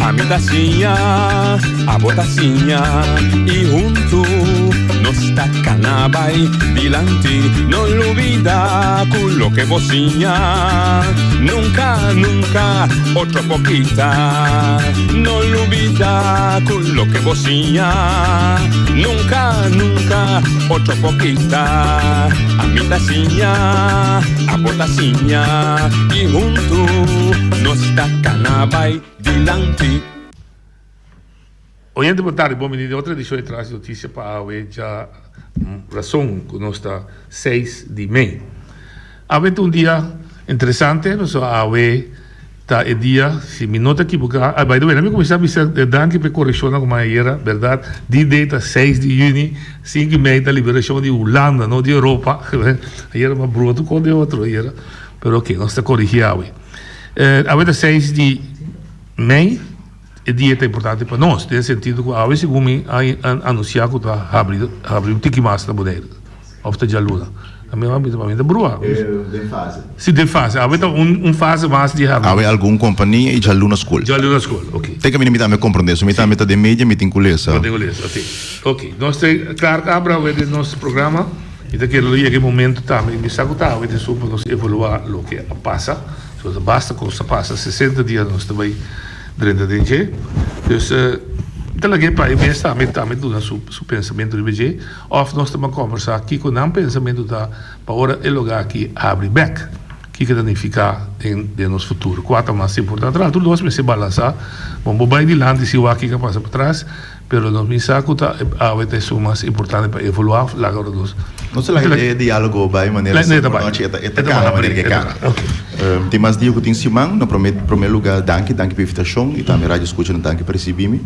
Ami ta siña, abo ta siña y huntu nos ta cana bay dilanti. No lubida cu loke bo siña nunca, nunca otro por kita. No lubida cu loke bo siña nunca, nunca otro por kita. Ami ta siña, abo ta siña y huntu nos ta cana bay dilanti. Oyente bon tardi, bon bini den otro edicion di Tras di Noticia pa awe dja rason cu nos ta seis di mei. Awe ta un dia interesante pasobra awe ta e dia, si mi no ta ekiboká, ah by the way mi kuminsá bisa danki pa e korekshonnan ku mi a yera, bèrdat D-day ta seis di yüni, sinku i mei ta liberashon di Hulanda no di Europa, ayera mi a brua tur kos den otro ayera, pero oke nos ta korigí awe. Awe ta seis di mei, e dia ta importante pa nos den sentido ku awe segun mi a anunsiá ku ta habri habri un tiki mas na Boneiru. Of ta djaluna? Mi a bisa pa mi ta brua. Den fase. Si, den fase. Awe ta un fase mas di habri. Awe algun kompania i djaluna skol. Djaluna skol, ok. Te kaminda mi tambe komprondé eso. Mi tambe ta den media, mi tin ku lesa. Bo tin ku lesa, ok. Ok, nos ta klar kabra awe den nos programa. Mi ta kere lo yega e momento tambe. Mi sa ku ta awe den su pa nos evaluá loke a pasa. So ta basta kos ta pasa. Sesenta dia nos ta bai drenta den dje. Dus mi ta lag'é pa e mes tambe tambe duna su pensamentu riba dje. Òf nos ta ban kòmbersá kiko nan pensamentu ta pa ora e lugá aki habri bèk. Kiko ta nifiká den den nos futuro? Kua ta mas importante? Tur dos mester balansá. Bon, bo bai dilanti si wak kiko a pasa patras, pero nos mi sa ku ta awe ta esun mas importante pa evaluá laga ora nos. No ta laga e diálogo bai manera si por nochi e ta e ta kana manera ke kana. Tin mas dia ku tin siman. Na promé promé lugá danki, danki pa invitashon i tambe radio skuchanan danki pa risibí mi.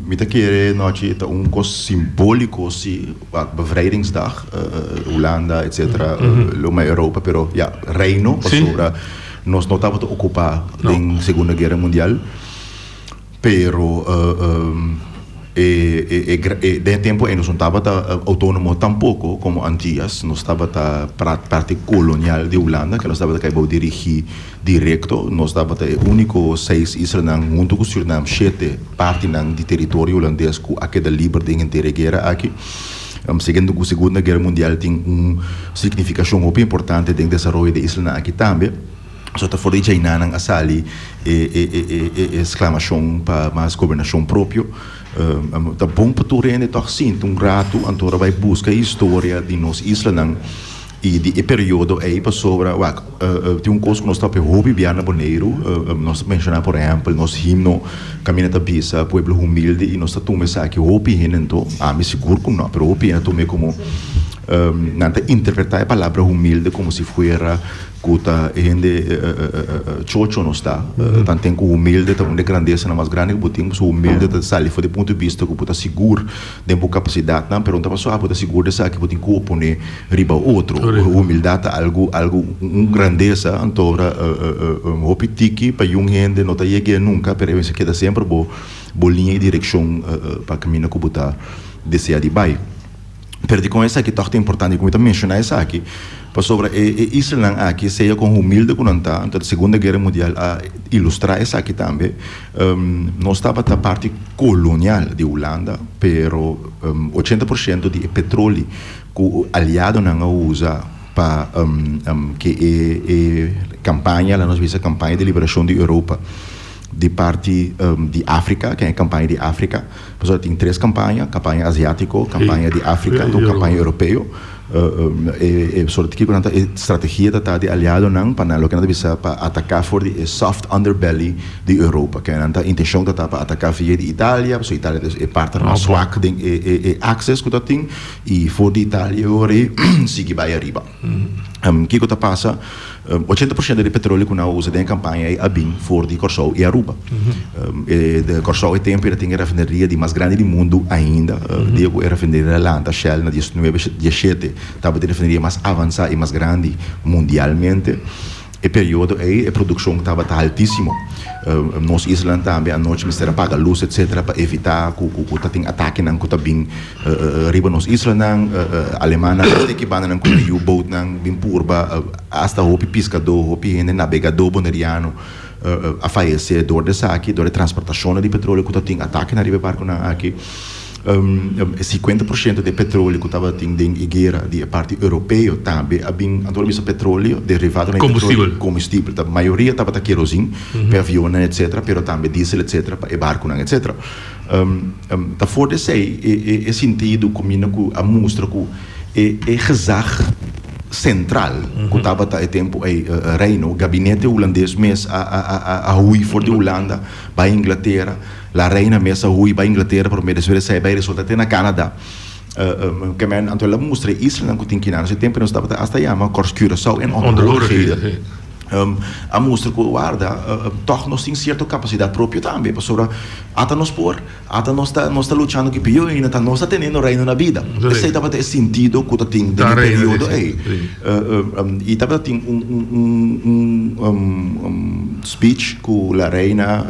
Mi ta kere nochi ta un kos simbóliko si, Bevrijdingsdag, Hulanda etcetera, lo mas Europa pero ya Reino pasobra nos no tabata okupá den Segunda Guera Mundial pero e den e tempu ei nos no tabata outónomo tampoko komo Antias, nos tabata parti kolonial di Hulanda ke nos tabata kai bou dirigí. Direkto, nos tabata e úniko seis islanan huntu ku Surinam, shete partinan di teritorio hulandes ku a keda liber den henter e guera aki. Siguiendo ku Segunda Guera Mundial tin un signifikashon hopi importante den desaroyo di e islanan aki tambe, so ta for di djainanan a sali e esklamashon pa mas gobernashon propio. Ta bon pa tur hende tòg sinti un ratu anto ora bai buska e historia di nos islanan. I di e periodo ei pasobra, wak, tin un kos ku nos ta papia hopi bia na Boneiru, nos ta menshoná por ehèmpel nos himno kaminda ta bisa pueblo humilde i nos ta tuma esaki hopi hende anto, ami sigur ku no, pero hopi hende a tum'é komo nan ta interpretá e palabra humilde komo si fuera ku ta e hende chocho nos ta, tanten ku humilde ta un di e grandesanan mas grandi ku bo tin, pasobra humilde ta sali for di e punto di bista ku bo ta sigur. Den bo kapasidatnan, pero no ta pasobra bo ta sigur di esaki bo tin ku oponé riba otro. Humildat ta algu, algu, un grandesa, anto ora hopi tiki pa yun hende no ta yeg'é nunka, pero e mester keda semper bo bo liña i direkshon pa kaminda ku bo ta desea di bai. Pero dikon esaki tòg ta importante? Dikon mi ta menshoná esaki? Pasobra e e islanan aki, sea kon humilde ku nan ta, anto Segunda Guera Mundial a ilustrá esaki tambe, Nos tabata parti kolonial di Hulanda, pero ochenta por shento di e petroli ku aliadonan a usa pa ke e kampaña, laat nos bisa kampaña di liberashon di Europa di parti di Afrika, ke e kampaña di Afrika, pasobra tin tres kampaña, kampaña asiátiko, kampaña di Afrika, anto kampaña europeo. E sort kiko nan ta e strategia ta ta di aliadonan pa nan loke nan ta bisa pa ataká for di e soft underbelly di Europa. Ke nan ta intenshon ta ta pa ataká via di Italia, pasobra Italia ta e partner mas swak den e e e axis ku ta tin i for di Italia e ora ei sigui bai ariba. Kiko ta pasa? Ochenta por shento di petroleo ku nan a usa den e kampaña ei a bin for di Kòrsou i Aruba. E Kòrsou e tempu ei ta tin e rafineria di mas grandi di mundu ainda. Dia ku e rafineria a lanta, Shell, na diesnuebe diesshete, tabata e rafineria mas avansá i mas grandi mundialmente. E periodo ei e produkshon tabata haltísimo. Nos islanan tambe anochi mester a paga lus etcetera pa evitá ku ku ta tin atakenan ku ta bin riba nos islanan. Alemannan a steki bandanan ku e U-boatnan bin purba asta hopi piskadó, hopi hende nabegadó boneriano a fayesé dor di esaki, dor di transportashonnan di petroleo ku ta tin atakenan riba e barkunan aki. E 50% di e petroleo ku tabatin den e guera di e parti europeo tambe a bin, anto lo bisa petroleo, derivado di petroleo, kombustibel. Ta mayoria tabata kerosin pa e avionnan etcetera, pero tambe diesel etcetera pa e barkunan etcetera. Ta for di esei e sintido ku mi ku a mustra ku e gezag sentral ku tabata e tempu ei reino, gabinete hulandes mes a hui for di Hulanda bai Inglatera. La reina mes a hui bai Inglatera prome despues esei bai resulta te na Canada. Ke men anto el a mustra e islanan ku tin kinan. Ese tempu nos tabata asta yama Kors Curaçao en Onroerigheden. A mustra ku warda tòg nos tin sierto kapasidat propio tambe pasobra ata nos por, ata nos ta nos ta luchando ku pio ainda ta nos ta teniendo reino na bida. Esei tabata e sintido ku ta tin den e periodo ei. I tabata tin un un un speech ku la reina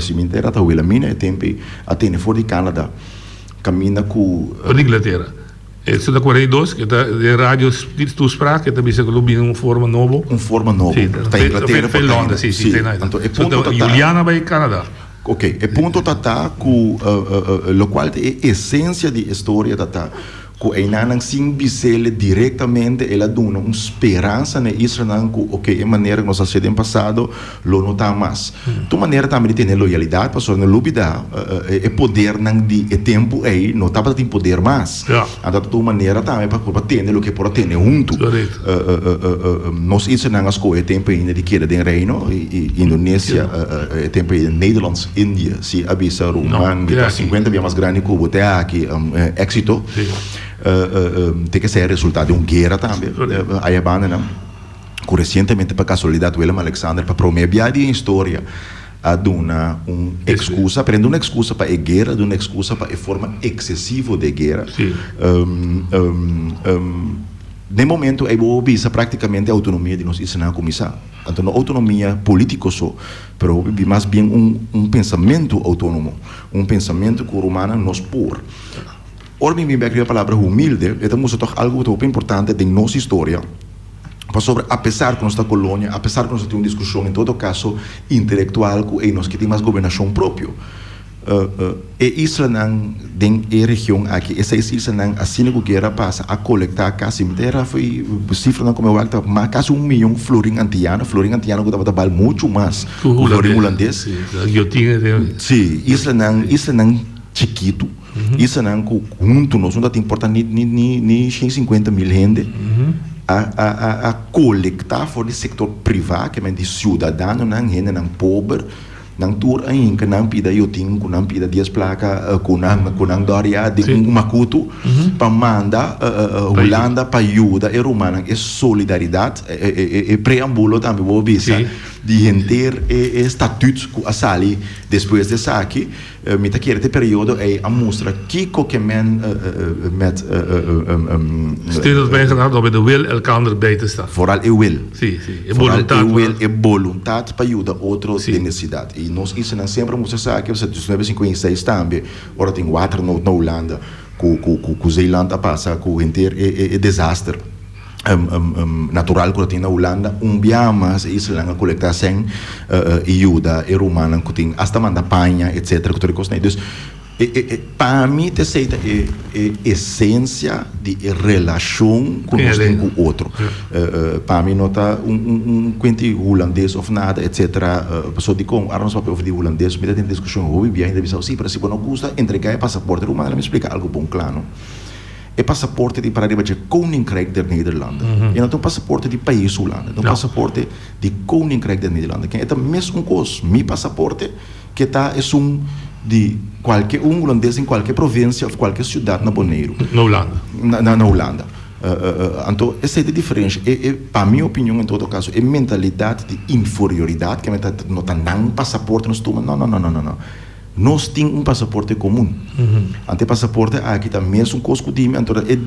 Siminter ta Wilhelmina e tempu ei a tene for di Canada kaminda ku. For di Inglatera. E ta 42 ke ta den radio toespraak e ta bisa ku lo bini un forma nobo. Un forma nobo. Ta Inglatera por ta. Si si. Anto e punto ta ta. Juliana bai Canada. Ok e punto ta ta ku lokual ta e esensia di e storia ta ta Ku einanan sin bis'el direktamente, el a duna un speransa na e islanan ku, oke, e manera ku nos a hasié den pasado lo no ta mas. Ta un manera tambe di tene loyalidat, pasobra no lubidá, e podernan di e tempu ei no tabata tin poder mas. Anto ta un manera tambe pa por tene loke por a tene huntu. Nos islanan a skohe e tempu ainda di keda den Reino, i Indonesia e tempu ei Nederlands-Indië. Si a bisa ruman mi ta 50 bia mas grandi ku bo te aki éksito te ke sea resultado di un guera tambe aya bandanan ku resientemente pa kasualidat Willem Alexander pa prome bia di e historia a duna un ekskusa pero e no duna ekskusa pa e guera a duna ekskusa pa e forma eksesivo di e guera den momento ei bo bisa praktikamente outonomia di nos islanan a kuminsá anto no outonomia politiko so. Pero hopi bi mas bien un un pensamentu outónomo, un pensamentu ku rumannan nos por. Ora mi bin bek riba e palabra humilde, e ta mustra tòg algu ku ta hopi importante den nos historia, pasobra apesar ku nos ta kolonia, apesar ku nos ta tin un diskushon en todo kaso intelektual ku ey nos ke tin mas gobernashon propio, E islanan den e region aki, e seis islanan asina ku guera pasa a kolektá kasi, mi ta era fo'i sifranan ku mi a wak ta mas kasi un miyon florin antiyano, florin antiyano ku tabata bal muchu mas ku florin hulandes. Sí, islanan, islanan chikitu, islanan ku huntu nos no ta tin por ta ni ni ni ni shen sinkuenta mil hende a a a a kolektá for di sektor privá, ke men di siudadanonan, hendenan pober. Nan tur a hinka nan pida yotin ku nan pida dies plaka ku nan ku nan dòria den un makutu pa manda Hulanda pa yuda e rumannan. E solidaridat e preambulo tambe bo bisa di henter e statut ku a sali despues di esaki. Mi ta kere te periodo ei a mustra kiko ke men met. Steeds bijgedragen door de wil elkander bij te staan. Vooral e wil. Sí, sí. E boluntat. Vooral e wil, e boluntat pa yuda otro den nesesidat. I nos islanan semper a mustra esaki, pasobra 1956 tambe, ora tin waternood na Hulanda, ku ku Zeeland a pasa ku henter e desaster. Natural ku ta tin na Hulanda, un bia mas e islanan a kolektá sèn i yuda e rumannan ku tin asta manda paña etsetera ku tur e kosnan ei. Dus pa mi ta esei ta e esensia di e relashon ku nos tin ku otro. Pa mi no ta un kuenti hulandes òf nada etsetera pasobra dikon ora nos papia over di hulandes mi ta tene diskushon hopi bia hende ta bisa si pero si bo no gusta entregá e pasaporte ruman mi splika algu bon kla no. E pasaporte tin para riba dje Koninkrijk der Nederlanden. E no ta un pasaporte di pais Hulanda, e ta un pasaporte di Koninkrijk der Nederlanden. Ken e ta mesun kos, mi pasaporte ke ta esun di kualke un hulandes den kualke provinsia òf kualke siudat na Boneiru. Na Hulanda. Na Hulanda. Anto esei ta e diferensha. E e pa mi opinion en todo kaso e mentalidat di inferioridat ke ta no ta nan pasaporte nos tuma, no no no no no. Nos tin un pasaporte komun. Anto e pasaporte aki ta mesun kos ku di mi, anto e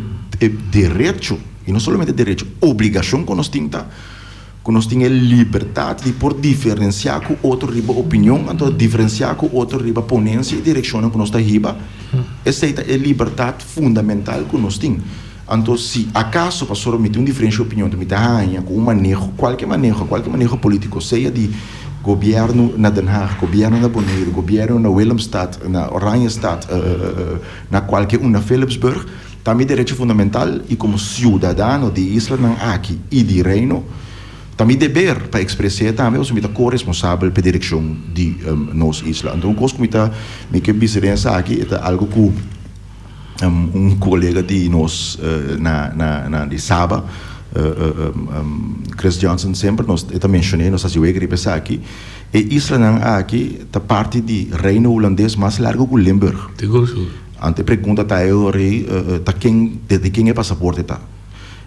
derecho, i no solamente derecho, obligashon ku nos tin ta. Ku nos tin e libertat di por diferensiá ku otro riba opinion, anto diferensiá ku otro riba ponensia i direkshonnan ku nos ta hiba. Esei ta e libertat fundamental ku nos tin. Anto si akaso pasobra mi tin un diferensia di opinion, anto mi ta haña ku un maneho, kualke maneho, kualke maneho polítiko, sea di gobièrnu na Den Haag, gobièrnu na Boneiru, gobièrnu na Willemstad, na Oranjestad, na kualke un na Philipsburg, Ta mi derecho fundamental y como ciudadano di e islanan aki y di Reino, ta mi deber pa expres'é tambe pasobra mi ta co-responsabel p'e direccion di nos isla. Anto un cos cu mi ta mi ke bisa den esaki e ta algo cu un colega di nos na na na di Saba, Chris Johnson semper nos e ta mencion'é, nos ta haci wega riba esaki, e islanan aki ta parti di Reino Hulandes mas largo cu Limburg. Anto e pregunta ta e ora ei, ta ken, di ken e pasaporte ta?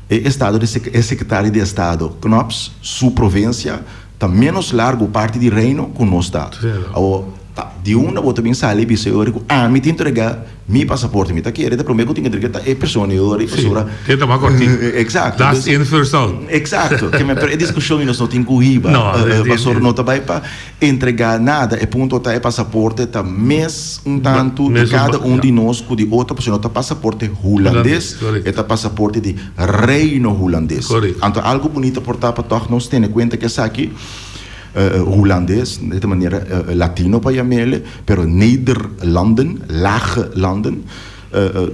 E estado di e sekretario di estado Knops su provinsia ta ménos largu parti di Reino ku nos ta. Awor, ta di unda bo ta bin sali i bisa e ora ku ami tin entrega mi pasaporte? Mi ta kere ta promé ku tin entrega ta e persona e ora ei pasobra. Sí, ta mas kòrtiku. Eksakto. Last in, first out. Eksakto. Pero e diskushon ei nos no tin ku hiba. Pasobra no ta bai pa. Entregá nada, e punto ta e pasaporte ta mes un tantu di kada un di nos ku di otro pasobra no ta pasaporte hulandes, e ta pasaporte di Reino Hulandes. Anto algu bunita por ta pa tòg nos tene kuenta ku esaki hulandes, di e manera latino pa yam'el, pero Nederlanden, lage landen.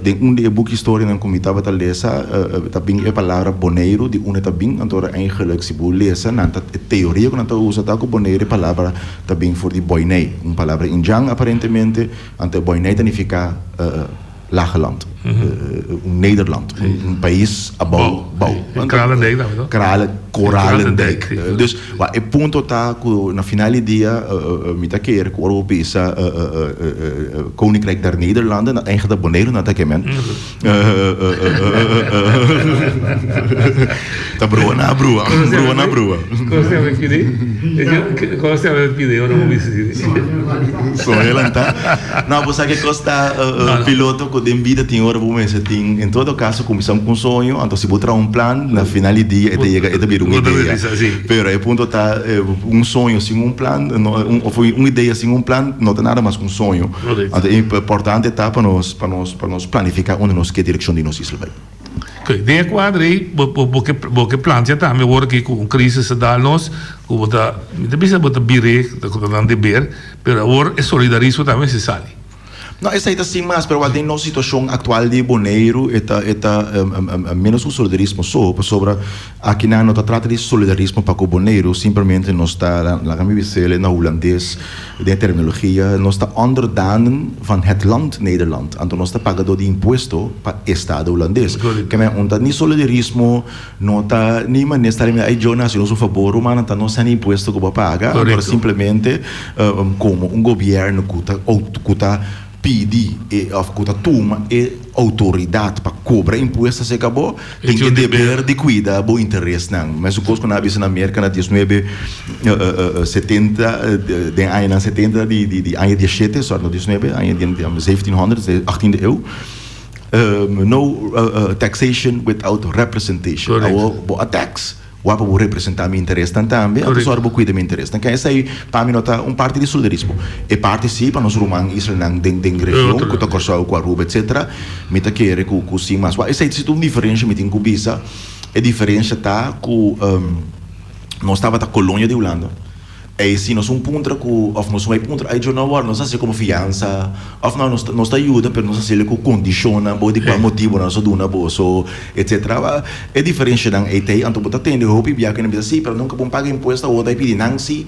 Den un di e buki historianan ku mi tabata lesa ta bin e palabra Boneiru di unda ta bin, anto ora eigenlik si bo lesa nan ta e teoria ku nan ta usa ta ku Boneiru e palabra ta bin for di Boinei, un palabra indjan aparentemente, anto e Boinei ta nifiká lage land, un Nederland, un pais abou, bou. Kralendijk tambe no? Kralen, Koralendijk. Dus e punto ta ku na final di dia mi ta kere ku ora bo bisa Koninkrijk der Nederlanden, na eigen ta Boneiru nan ta kemen. Ta brua na brua, brua na brua. Kon se llama e pidi? Kon se llama e pidi ora bo bisa así? Soña lanta. No, bo sa ke kos ta piloto ku den bida tin ora bo mester tin, en todo kaso kuminsá ku un soño, anto si bo traha un plan, na final di dia e ta yega, e ta bira un idea. Pero e punto ta un soño sin un plan, of un idea sin un plan no ta nada mas ku un soño. Anto e importante ta pa nos, pa nos, pa nos planifiká unda nos ke direkshon di nos isla bai. Oké, den e kuadro ei bo bo ke bo ke plantia tambe awor aki ku un krisis a dal nos ku bo ta mi ta bisa bo ta bir'é ku ta nan deber pero awor e solidarismo tambe mester sali. No, esei ta sin mas, pero wak den nos situashon aktual di Boneiru e ta e ta menos ku solidarismo so, pasobra akinan no ta trata di solidarismo pa ku Boneiru, simplemente nos ta, laga mi bis'el na hulandes den e terminologia, nos ta onderdanen van het land Nederland, anto nos ta pagadó di impuesto pa estado hulandes. Ke men un ta ni solidarismo, no ta ni manera sta riba ay Jonas hasi nos un fabor rumannan ta nos hende impuesto ku bo a paga, pero simplemente komo un gobièrnu ku ta ku ta pidi e òf ku ta tuma e outoridat pa kobra impuesto aserka bo tin e deber di kuida bo interesnan. Mesun kos ku nan a bisa na Merka na diesnuebe setenta den añanan setenta di di aña dieshete sòri no diesnuebe aña zeventienhonderd achttiende eeuw. No taxation without representation. Awor bo a tax, wak pa bo representa mi interesnan tambe, anto sòru bo kuida mi interesnan. Ken esei pa mi no ta un parti di solidarismo. E parti si pa nos ruman islanan den den region ku ta Kòrsou ku Aruba etcetera, mi ta kere ku ku sin mas. Wak esei si ta un diferensha mi tin ku bisa. E diferensha ta ku nos tabata kolonia di Hulanda. Ey si nos un puntra cu of nos un bay puntra ay djo no awor nos haci como fiansa of no nos nos ta yuda pero nos haciele cu condicionnan bo di cual motibo nos a duna boso etcetera e diferencianan ey ta ey anto bo ta tende hopi bia cu nan bisa si pero nunca bo paga impuesto awor ta pidi nan si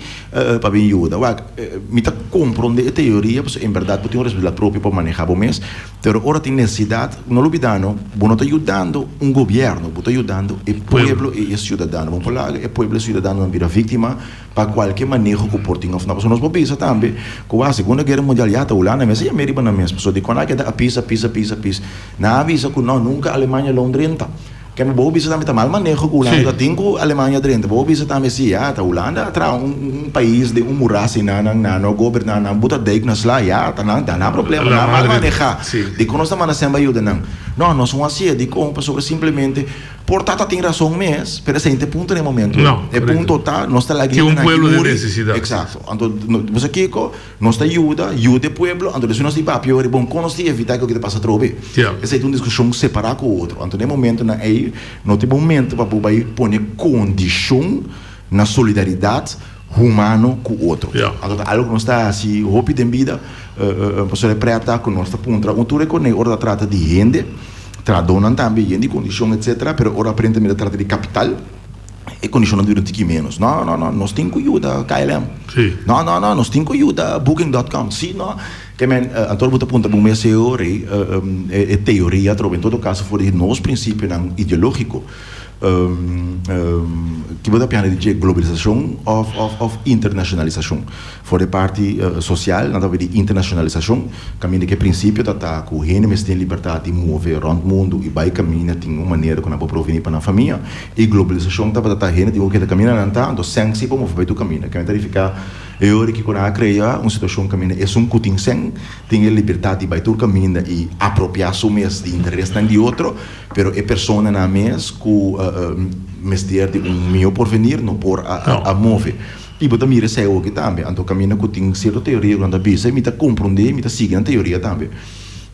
pa bin yuda wak mi ta compronde e teoria pasobra en berdad bo tin un responsabilidad propio pa maneha bo mes pero ora tin necesidad no lubida no bo no ta yudando un gobierno bo ta yudando e pueblo y e ciudadano bo por laga e pueblo y e ciudadanonan bira victima Pa kualke maneho ku por tin òf no. Pasobra nos por bisa tambe ku wak Segunda Guera Mundial ya ta Hulanda mes a yam'é riba nan mes. Pasobra dikon nan a keda a pis, a pis, a pis, a pis. Nan a bisa ku no, nunka Alemania lo drenta. Kende bo bisa tambe ta mal maneho ku Hulanda ta tin ku Alemania drenta. Bo bisa tambe si ya ta Hulanda a traha un un pais den un muras i nan nan nan no goberná nan buta dijk na sla ya ta nan ta nan problema nan a mal maneha. Dikon nos ta manda semba yuda nan? No, nos no hasié. Dikon? Pasobra simplemente. Por ta ta tin rason mes, pero esei no ta e punto na e momento. No, E correcto. punto ta, nos ta laga Tin un hendenan aki pueblo den muri. necesidad. Exacto. Anto, no, bo sa kiko? Nos ta yuda, yuda e pueblo, anto despues nos ta papia ora, bon, kon nos ta evita ku loke ta pasa atrobe? Ja. Esei ta un diskushon separá ku otro. Anto na e momentonan ei, no ta e momento pa bo bai pone kondishon na solidaridat humano ku otro. Ja. Anto ta algu ku nos ta hasi hopi den bida, pasobra e prèt ta ku nos ta puntra un tur e konei ora ta trata di hende, trahadónan tambe, yen di kondishon etcetera, pero ora aparentemente ta trata di kapital, e kondishonnan dura un tiki ménos. No, no, no, nos tin ku yuda KLM. Sí. No, no, no, nos tin ku yuda Booking dot com. Sí, no. Ke men, anto bo ta puntra bo mes e ora ei, e teoria atrobe, en todo kaso for di nos prinsipionan ideológiko, ki bo ta pianda di dje, globalisashon òf, òf, òf internashonalisashon? For di parti sosial, nan ta papia di internashonalisashon, kaminda ku e prinsipio ta ta ku hende mester tin libertat di move rònt mundu i bai kaminda tin un manera ku nan por provení pa nan famia. I globalisashon tabata ta hende tin ku keda kaminda nan ta, anto sèn si por move bai tur kaminda. Kaminda ta nifiká e ora ki ku nan a krea un situashon kaminda esun ku tin sèn tin e libertat di bai tur kaminda i apropiá su mes di interesnan di otro, pero e personanan mes ku mester di un mihó porvenir no por a move. I bo ta mira esei awoki tambe. Anto kaminda ku tin sierto teoria ku nan ta bisa i mi ta komprondé i mi ta sigui nan teoria tambe.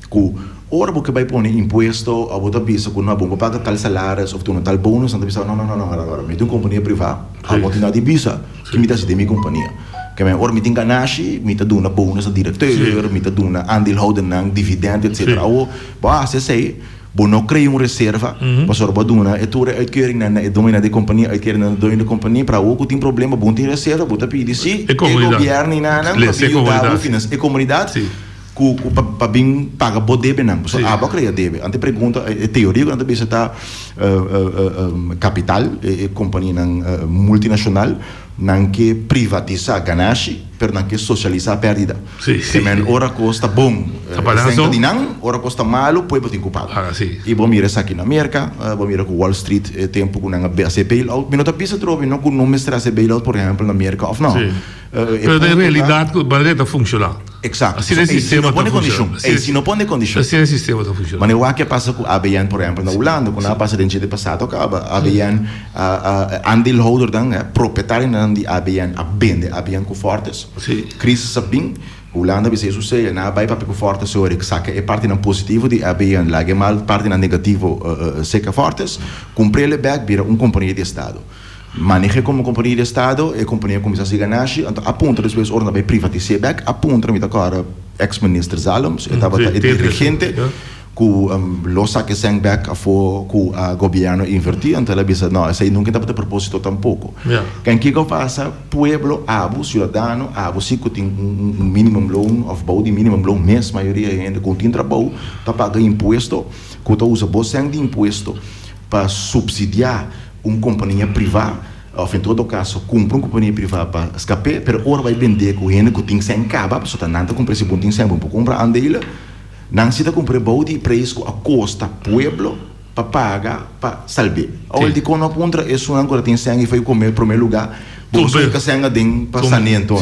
Ku ora bo ke bai pone impuesto òf bo ta bisa ku no bo por paga tal salaris òf duna tal bonus, nan ta bisa no no no no ora ora mi ta un kompania privá, abo tin nada di bisa ki mi ta hasi den mi kompania. Ke men ora mi tin ganashi mi ta duna bonus na direkteur, mi ta duna aandeelhoudernan dividend etcetera. Awo bo a hasi esei. Bo no crea un reserva, pasobra bo a duna e tur e uitkeringnan na e doñonan di e compania, uitkeringnan na e doño di e compania, pero awor cu tin problema bo no tin reserva, bo ta pidi si e gobiernonan pa bin yuda bo financia e comunidad cu cu pa bin paga bo debenan, pasobra abo a crea debe. Anto e pregunta, e teoria cu nan ta bisa ta capital, e companianan multinacional, Nan ke privatisa ganashi, pero nan ke socialisa perdida. Te men ora cos ta bon, esei ta di nan, ora cos ta malu, pueblo tin cu paga. I bo mira esaki na Merca, bo mira cu Wall Street e tempo cu nan a haci e bailout. Mi no ta bisa trobe no cu no mester haci e bailout por ehempel na Merca of no. Pero den realidad cu manera ta funciona. Exacto. Asina e sistema ta funciona. Ey si no pone condicion. Asina e sistema ta funciona. Manera wak a pasa cu ABN por ehempel na Hulanda cu nan a pasa den dje pasado caba. ABN aandeelhoudernan, propietarionan di ABN a bende ABN cu Fortis. Crisis a bin, Hulanda a bisa e sucede, nan a bay papia cu Fortis ora y saca e partinan positivo di ABN laga e mal partinan negativo seca Fortis, cumprele bek bira un compania di estado. Maneh'é komo kompania di estado, e kompania kuminsá hasi ganashi, anto a puntra despues ora nan bai privatis'é bèk, a puntra mi ta kòrda eks minister Zalums, e tabata e dirigente ku lo saka e sèn bèk afó ku a gobièrnu invertí, anto el a bisa no esei nunka tabata e propósito tampoko. Ken kiko a pasa? Pueblo abo, siudadano abo si ku tin un minimum loon òf bou di minimum loon mes mayoria hende ku tin trabou ta paga impuesto, ku ta usa bo sèn di impuesto pa supsidiá un kompania privá òf en todo kaso kumpra un kompania privá pa skap'é, pero ora bai bend'é ku hende ku tin sèn kaba, pasobra ta nan ta kumpra si bo no tin sèn bo no por kumpra aandelen, nan si ta kumpr'é bou di preis ku a kosta pueblo pa paga pa salb'é. Awor dikon no a puntra esunnan ku ta tin sèn i fai kom'é promé lugá, bo saka sèn aden pa san'é anto.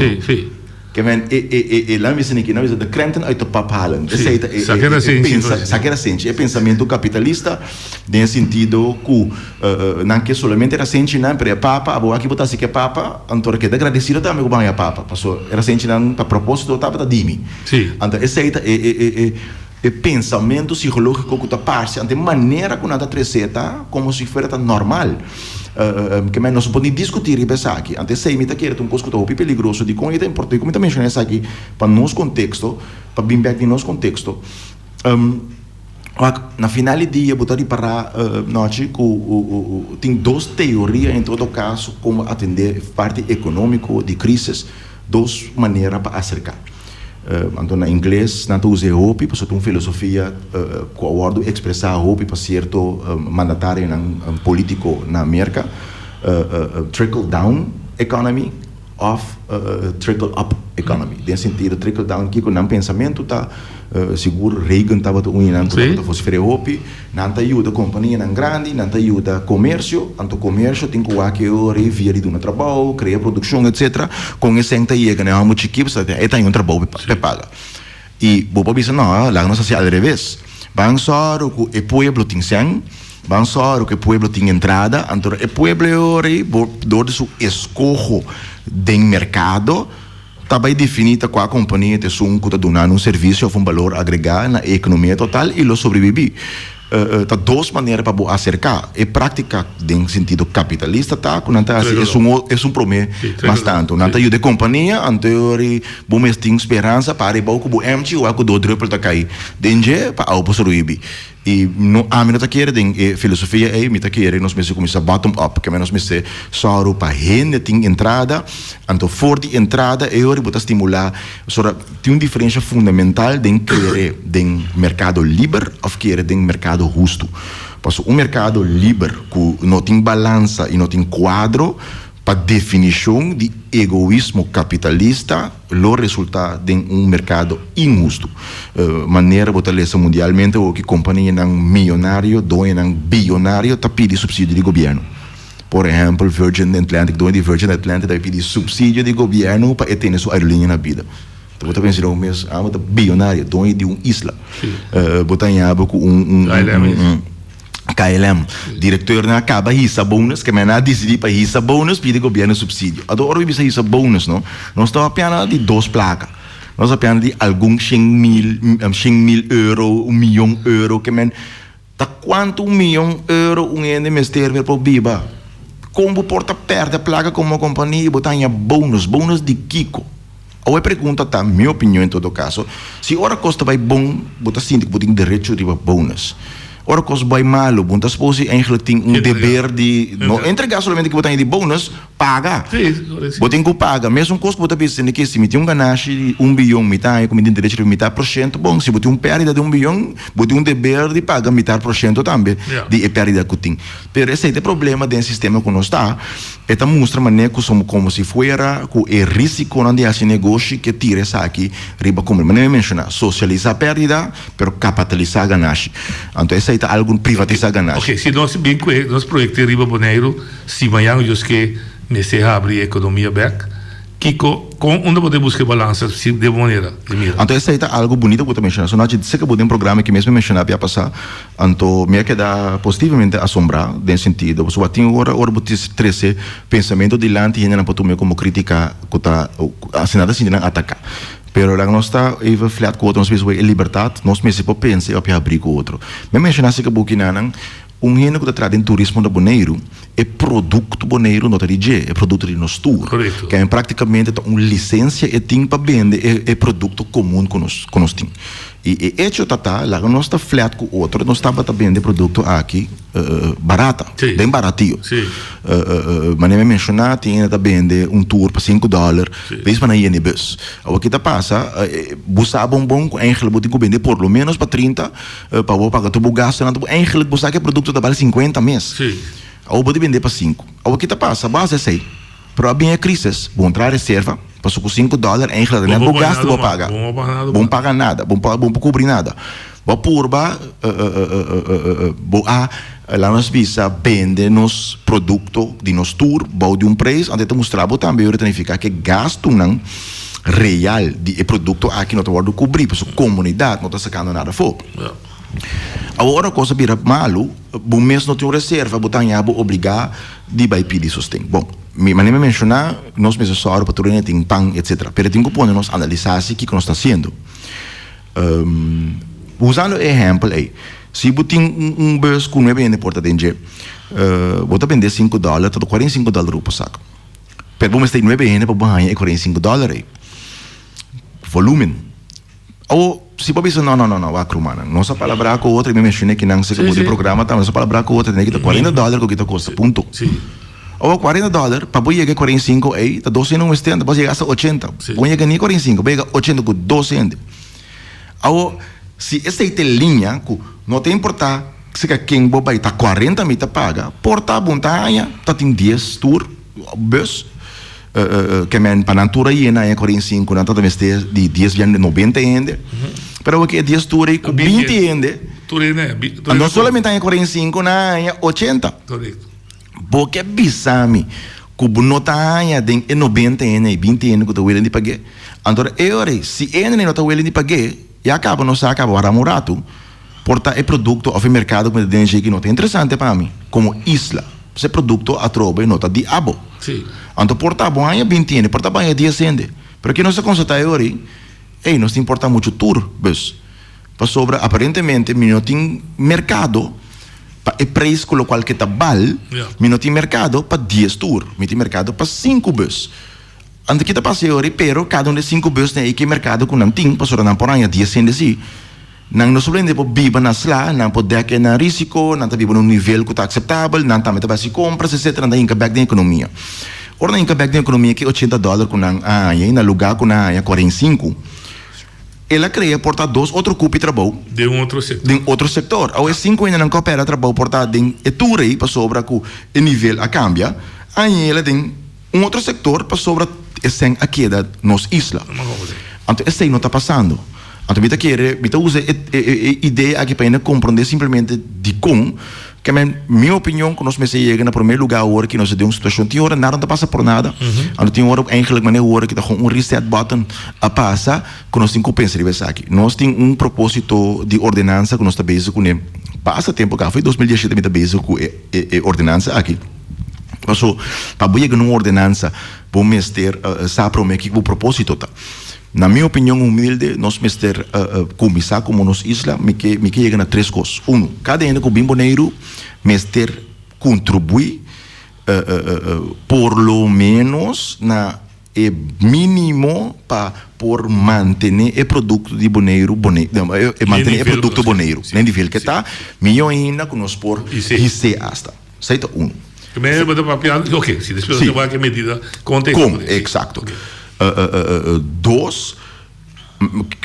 Ke men e e e e laat mi bisa niki, nan bisa de krenten uit de pap halen. Esei ta e e e pensa, sake rasenchi, e pensamentu kapitalista den e sentido ku nan ke solamente rasenchinan, pero e papa, abo aki bo ta hasi ku e papa, anto keda agradesido tambe ku bo haña papa, paso e rasenchinan pa proposito tabata di mi. Anto esei ta e e e e E pensamentu psikológiko ku ta parse ante e manera ku nan ta tres'é ta komo si fuera ta normal. Ke men nos no por ni diskutí riba esaki. Ante esei mi ta kere ta un kos ku ta hopi peligroso. Dikon e ta importante? Dikon mi ta menshoná esaki pa nos konteksto, pa bin bèk den nos konteksto? Wak, na final di dia bo ta ripará nochi ku tin dos teoria en todo kaso komo atendé parti ekonómiko di krísis. Dos manera pa aserká. Anto na ingles nan ta usa e hopi pasobra ta un filosofia ku a wòrdu ekspresá hopi pa sierto mandatarionan polítiko na Merka, trickle down economy òf trickle up economy. Den sentido trickle down kiko nan pensamentu ta, sigur Reagan tabata un di nan ku tabata vosifer'é hopi. Nan ta yuda kompanianan grandi, nan ta yuda komersio, anto komersio tin ku wak e ora e via di duna trabou, krea produkshon etsetera, kon e sèn ta yega na e hòmber chikí pasobra e ta haña un trabou p'e paga. I bo por bisa no, laga nos hasi al reves, ban sòru ku e pueblo tin sèn. Ban sòru ku e pueblo tin entrada, anto e pueblo e ora ei bo dor di su eskoho den merkado ta bai definí ta kua kompania ta esun ku ta duna un servisio òf un balor agregá na e ekonomia total i lo sobrebibí. Ta dos manera pa bo aserká. E práktika den sentido kapitalista ta ku nan ta hasi esun esun promé mas tantu. Nan ta yuda e kompania, anto e ora ei bo mes tin speransa pa ariba ku bo èmchi igual ku dos drùpel ta kai den dje pa awo por sobrebibí. I no, ami no ta kere den e filosofia ei, mi ta kere nos mester kuminsá bottom up, keme nos mester sòru pa hende tin entrada, anto for di entrada e ora bo ta stimulá, pasobra tin un diferensha fundamental den kere den merkado liber òf kere den merkado hustu. Pasobra un merkado liber ku no tin balansa i no tin kuadro, pa definishon di egoismo kapitalista lo resultá den un merkado inhustu. Manera bo ta lesa mundialmente awoki kompanianan miyonario, doñonan biyonario ta pidi supsidio di gobièrnu. Por ehèmpel Virgin Atlantic, doño di Virgin Atlantic ta pidi supsidio di gobièrnu pa e tene su aerolínea na bida. Bo ta pensa den bo mes, amo ta biyonario, doño di un isla. Bo ta haña bo ku un KLM. Directeurnan a caba hisa bonus, ke men a dicidi pa hisa bonus pidi gobierno subsidio. Anto ora mi bisa hisa bonus no, nos ta papiando di dos placa. Nos ta papiando di algun shen mil, shen mil euro, un miyon euro, ke men ta cuanto un miyon euro un hende mester pa biba? Con bo por ta perde placa como compania y bo ta haña bonus? Bonus di kico? Awe e pregunta ta, mi opinion en todo caso, si ora cos ta bay bon bo ta sinti cu bo tin derecho riba bonus. Ora cos bay malo bo no ta suppose eigenlijk tin un deber di no entrega solamente cu bo ta haña di bonus, paga. Bo tin cu paga. Mesun cos cu bo ta bisa sende ke si mi tin un ganashi di un biyon mi ta haña cu mi tin derecho riba mitar porciento, bon si bo tin un perdida di un biyon bo tin un deber di paga mitar porciento tambe di e perdida cu tin. Pero esey ta e problema den sistema cu nos ta. E ta mustra manera ku som komo si fuera ku e risikonan di hasi negoshi ke tira esaki riba kumbre. Manera mi menshoná, sosialisá pèrdida, pero kapitalisá ganashi. Anto esei ta algu privatisá ganashi. Oke, si nos bin ku e nos proyekto riba Boneiru, si mañan Dios ke mester habri e ekonomia bèk, kiko, kon, unda bo ta buska e balansa si den bo manera di mira? Anto esei ta algu bunita ku bo ta menshoná. So Nachi, seka bo den programa ki mes mi menshoná bia pasá, Anto mi a keda positivamente asombrá den sentido pasobra tin ora ora bo trese pensamentu dilanti hendenan por tum'é komo krítika ku ta asina ta sinti nan ataká. Pero laga nos ta even flat ku otro nos bisa e libertat nos mester por pensa i papia habrí ku otro. Mi a menshoná aserka bukinan un hende ku ta traha den turismo na Boneiru e produkto Boneiru no ta di dje e produkto di nos tur. Kende praktikamente ta un lisensia e tin pa bende e produkto komun ku nos ku nos tin. I e echo ta ta, laga nos ta flat ku otro, nos tabata bende produkto aki barata, den baratio. Manera mi a menshoná, tin hende ta bende un tour pa sinku dòler, bes pa nan yena e bus. Awor ki ta pasa, bo sa bon bon ku eigentlik bo tin ku bende por lo ménos pa trinta pa bo paga tur bo gastunan, anto eigentlik bo sa ku e produkto ta bal sinkuenta mes. Awor bo ta bende pa sinku. Awor ki ta pasa, bo hasi esei. Pero a bin e crisis, bo entra reserva, paso cu cinco dollar eigenlijk ta net bo gasto bo paga. Bo no paga nada, bo no por cubri nada. Bo a purba, bo a, laat nos bisa, bende nos producto di nos tur bou di un prijs, anto e ta mustra bo tambe ora ta nifica cu e gastonan real di e producto aki no ta wordo cubri, pasobra comunidad no ta sacando nada afo. Awor ora cos a bira malo, bo mes no tin un reserva, bo ta haña bo obliga di bai pidi sosten. Bon, mi manera mi menshoná, nos mester sòru pa tur hende tin pan, etsetera. Pero tin ku pone nos analisá si kiko nos ta hasiendo. Usando e ehèmpel ei, si bo tin un bus ku nuebe hende por ta den dje, bo ta bendé sinku dòler, ta 45 dòler bo por saka. Pero bo mester nuebe hende pa bo haña e 45 dòler ei. Volúmen. Awor, si bo bisa, no, no, no, no, wak rumannan, nos a palabrá ku otro, i mi menshoné kinan si ku bo di programa tambe, nos a palabrá ku otro, tene kita kuarenta dòler ku kita kosta, punto. Awor, kuarenta dòler, pa bo yega e kuarenta i sinku ei, ta dos hende un mester, bo yega asta ochenta. Bo no yega ni 45, bo yega ochenta ku dos hende. Awor, si esei ta e liña ku no ta importá si ka ken bo bai, ta kuarenta mi ta paga, por ta bo no ta haña, ta tin dies tur bus. Ke men pa nan tur a yena e 45 nan ta mester di dies bian di 90 hende. Pero awor ke e dies tur ei ku 20 hende, no solamente a haña 45 nan a haña 80. Bo ke bisa mi ku bo no ta haña den e 90 hende ei 20 hende ku ta willing di pag'é? Anto e ora ei si e hende no ta willing di pag'é ya kaba nos a kaba warda un ratu. Por ta e produkto òf e merkado ku mi ta den dje ki no ta interesante pa mi komo isla. Pues e produkto atrobe no ta di abo. Anto por ta bo haña binti hende, por ta bo haña dies hende. Pero ke nos a konstatá e ora ei, ey, nos ta importá muchu tur bus. Pasobra aparentemente mi no tin merkado pa e preis ku lokual ke ta bal, mi no tin merkado pa dies tur, mi tin merkado pa sinku bus. Anto ke ta pasa e ora ei? Pero kada un di e sinku busnan ei ke merkado ku nan tin, pasobra nan por haña dies hende si. Nan no solamente por biba na sla, nan por dek e nan risiko, nan ta biba na un nivel ku ta akseptabel, nan tambe ta bai hasi kompras, etsetera, nan ta hinka bèk den ekonomia. Ora nan hinka bèk den ekonomia ki ochenta dòler ku nan a haña i na lugá ku nan a haña kuarenta i sinku, el a krea por ta dos otro kupi trabou Den un otro sektor. den otro sektor. Awe e sinku hendenan ku a pèrdè trabou por ta den e tur ei pasobra ku e nivel a kambia, a haña el a den un otro sektor pasobra e sèn a keda nos isla. Anto esei no ta pasando. Anto mi ta kere, mi ta usa e e idea aki pa hende komprondé simplemente dikon ke men mi opinion ku nos mester yega na promé lugá awor ki nos ta den un situashon tin ora nada no ta pasa por nada anto tin ora ku eigenlik manera awor ki ta kon un reset button a pasa ku nos tin ku pensa riba esaki. Nos tin un propósito di ordenansa ku nos ta bezig kuné basta tempu kaba for di 2017 mi ta bezig ku e e ordenansa aki paso pa bo yega na un ordenansa bo mester sa promé kiko bo propósito ta. Na mi opinion humilde, nos mester kuminsá komo nos isla, mi ke mi ke yega na tres kos. Unu, kada hende ku bin Boneiru mester kontribuí por lo ménos na e mínimo pa por mantené e produkto di Boneiru, mantené e produkto Boneiru na e nivel ke ta, mihó ainda ku nos por his'é asta. Esei ta unu. Primero bo ta papia, ok, si despues bo ta wak e medida kon ta Kon, eksakto. Dos,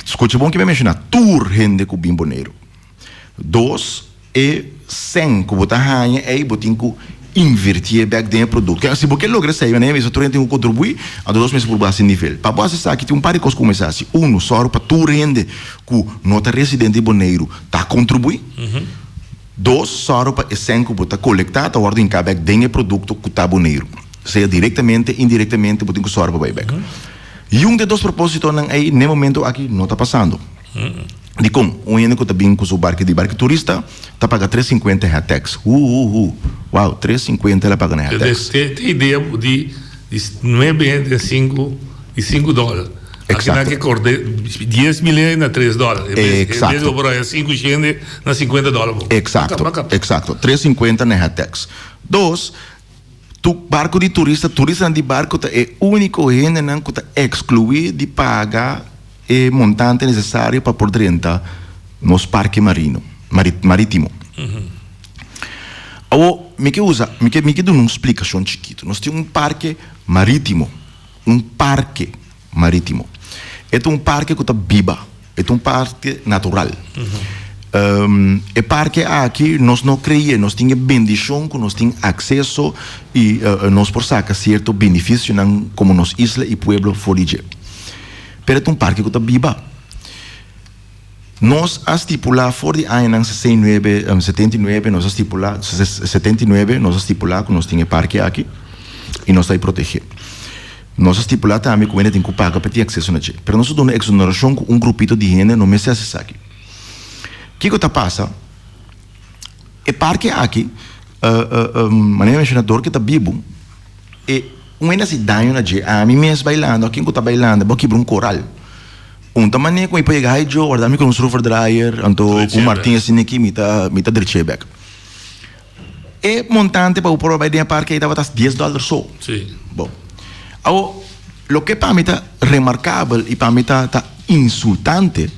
skucha bon ke mi a menshoná, tur hende ku bin Boneiru. Dos, e sèn ku bo ta haña ei bo tin ku invertié bèk den e produkto. Si bo ke logra esei, manera mi bisa tur hende tin ku kontribuí, anto nos mester purba hasi nivel. Pa bo hasi esaki tin un par di kos ku bo mester hasi. Unu, sòru pa tur hende ku no ta residente di Boneiru ta kontribuí. Dos, sòru pa e sèn ku bo ta kolektá ta wòrdu hinká bèk den e produkto ku ta Boneiru. Sea direktamente, indirektamente, bo tin ku sòru pa bai bèk. Yun di e dos propósitonan ei n'e momentu aki no ta pasando. Dikon? Un hende ku ta bin ku su barki di barki turista ta paga tres sinkuenta head tax. Hu hu hu! Wow, tres sinkuenta el a paga na head tax. Te idea di nuebe hende sinku di sinku dòler. Exacto. Aki nan ke korde 10 mil hende na 3 dòler. Exacto. En bes bo por haya 5 hende na 50 dòler bo. Exacto, exacto. 3.50 na head tax. Dos, tu barco di turista, turistanan di barco ta e unico hendenan cu ta exclui di paga e montante necesario pa por drenta nos parke marino, maritimo. Awo, mi ke usa, mi ke, mi ke duna un splicacion chikito. Nos tin un parke maritimo. Un parke marítimo. E ta un parke ku ta biba, e ta un parke natural. E parke aki nos no kreye, nos tin e bendishon ku nos tin akseso i nos por saka sierto benefisionan komo nos isla i pueblo for di dje. Pero e ta un parke ku ta biba. Nos a stipulá for di añanan 69, 79 nos a stipulá, 79 nos a stipulá ku nos tin e parke aki i nos ta e protegé. Nos a stipulá tambe ku hende tin ku paga pa tin akseso na dje. Pero nos a duna eksonerashon ku un grupito di hende no mester hasi esaki. Kiko ta pasa? E parke aki, manera mi menshoná dor ku e ta bibu, e un hende hasi daño na dje. Ami mes bailando, akin ku ta bailando, bo a kibra un koral. Un ta manera ku mi por yega hai Joe, warda mi ku un schroevendraaier, anto ku un martin asina aki mi ta mi ta drech'é bek. E montante pa bo por bai den e parke ei tabata dies dòler so. Bon. Awor, loke pa mi ta remarkabel i pa mi ta ta insultante,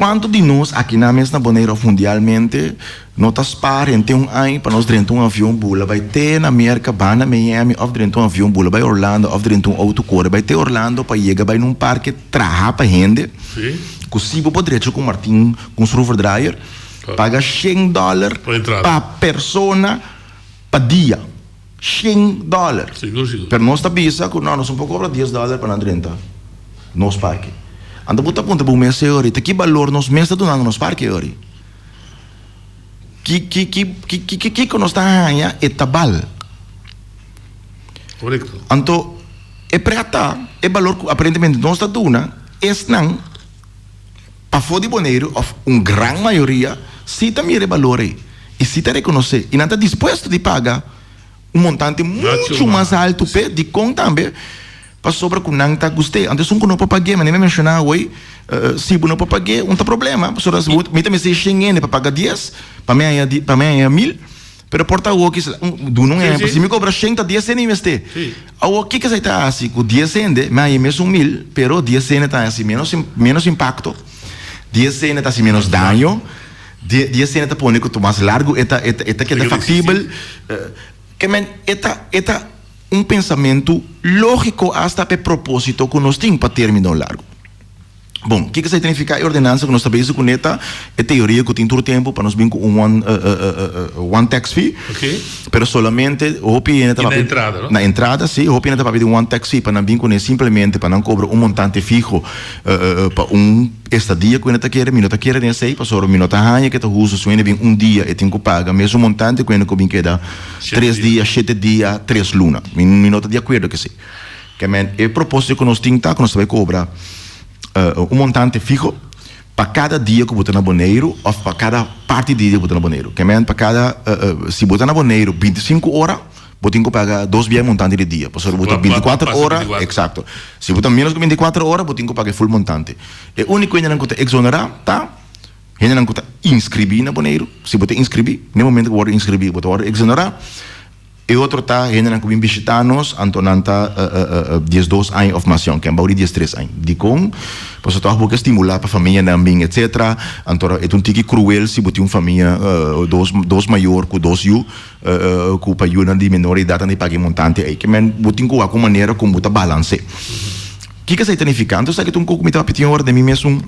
Kuantu di nos akinan mes na Boneiru òf mundialmente no ta spar henter un aña pa nos drenta un avion bula bai te na Merka, ba na Miami òf drenta un avion bula bai Orlando òf drenta un outo kore bai te Orlando pa yega bai na un parke traha pa hende ku si bo por drecha ku martin ku un schroevendraaier paga shen dòler pa persona pa dia shen dòler pero nos ta bisa ku no nos no por kobra dies dòler pa nan drenta nos parke anto bo ta puntra bo mes ori ta ki balor nos mes ta dunando nos parke ori ki ki ki ki ki kiko nos ta haña e ta bal anto e preta e balor ku aparentemente nos ta duna esnan. pafó di Boneiru òf un gran mayoria sí ta mira e balor ei i sí ta rekonosé i nan ta dispuesto di paga un montante muchu mas altu p'e. Dikon tambe? Pasobra ku nan ta gust'é. Anto esun ku no por pag'é, manera mi a menshoná awor, si bo no por pag'é un ta problema, pasobra si bo mi ta mester shen hende pa paga dies, pa mi haña pa mi haña mil, pero por ta awor kis duna un ehempel, si mi kobra shen ta dies hende mi mester. Awor kiko esei ta hasi? Ku dies hende mi haña mesun mil, pero dies hende ta hasi menos menos impakto, dies hende ta hasi menos daño, dies hende ta pone ku ta mas largu e ta e ta keda faktibel. Ke men e ta e ta un pensamentu lógiko asta pa e propósito ku nos tin pa término largu. Bon, kiko esei ta nifiká? E ordenansa ku nos ta bezig kuné ta e teoria ku tin tur tempu pa nos bin ku un one one tax fee. Pero solamente hopi hende ta papia. Na entrada, no? Na entrada, sí. Hopi hende ta papia di un one tax fee pa nan bin kuné simplemente pa nan kobra un montante fiho pa un estadia ku hende ta kere. Mi no ta kere den esei pasobra mi no ta haña ke ta hustu si un hende bin un dia e tin ku paga mesun montante ku hende ku bin keda tres dia, shete dia, tres luna. Mi mi no ta di akuerdo ku esei. Ke men e propósito ku nos tin ta ku nos ta bai kobra un montante fiho pa kada dia ku bo ta na Boneiru òf pa kada parti di dia ku bo ta na Boneiru. Ke men pa kada si bo ta na Boneiru bintisinku ora bo tin ku paga dos bia e montante di dia pasobra bo ta bintikuater ora eksakto. Si bo ta ménos ku bintikuater ora bo tin ku paga e ful montante. E úniko hendenan ku ta eksonerá ta hendenan ku ta inskribí na Boneiru. Si bo ta inskribí, na e momento ku bo wòrdu inskribí bo ta wòrdu eksonerá. E otro ta hendenan ku bin bishitá nos, anto nan ta diesdos aña òf mas yòn, ken bou di diestres aña. Dikon? Pasobra tòg bo ke stimulá pa famianan bin etsetera. Anto e ta un tiki kruel si bo tin un famia dos dos mayor ku dos yu ku pa yunan di menor edat nan di paga e montante ei. Ke men bo tin ku wak un manera kon bo ta balans'é. Kiko esei ta nifiká? Anto esaki ta un kos ku mi ta papia tin ora den mi mesun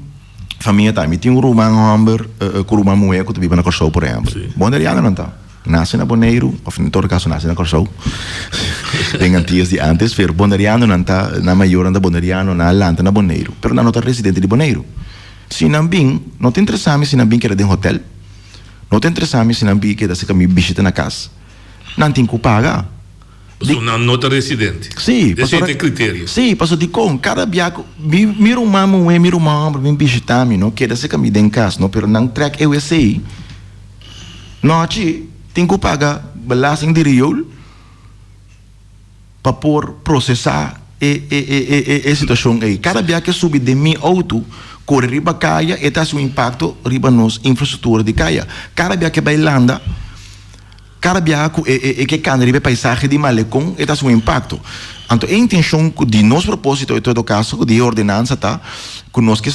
famia ta. Mi tin un ruman hòmber ku ruman muhé ku ta biba na Kòrsou por ehèmpel. Boneriano nan ta. Nase na Boneiru, òf en todo kaso nase na Kòrsou, den Antias di ántes, pero bonerianonan ta, nan mayornan ta boneriano, nan a lanta na Boneiru, pero nan no ta residente di Boneiru. Si nan bin, no ta interesá mi si nan bin keda den hotèl, no ta interesá mi si nan bin keda serka mi bishita na kas, nan tin ku paga. Pasobra nan no ta residente. Sí, Esei ta e kriterio. Sí, pasobra dikon? Kada bia ku mi mi ruman muhé, mi ruman hòmber bin bishitá mi, no keda serka mi den kas, no, pero nan trèk e wc. Nochi tin ku paga belasting di riool pa por prosesá e e e e e situashon ei. Kada bia ke subi den mi outo kore riba kaya e ta hasi un impakto riba nos infrastruktura di kaya. Kada bia ke bai landa. Kada biaha ku e ke kanda riba e paisahe di Malekon e ta hasi un impakto. Anto e intenshon ku di nos propósito en todo kaso ku di e ordenansa ta ku nos ke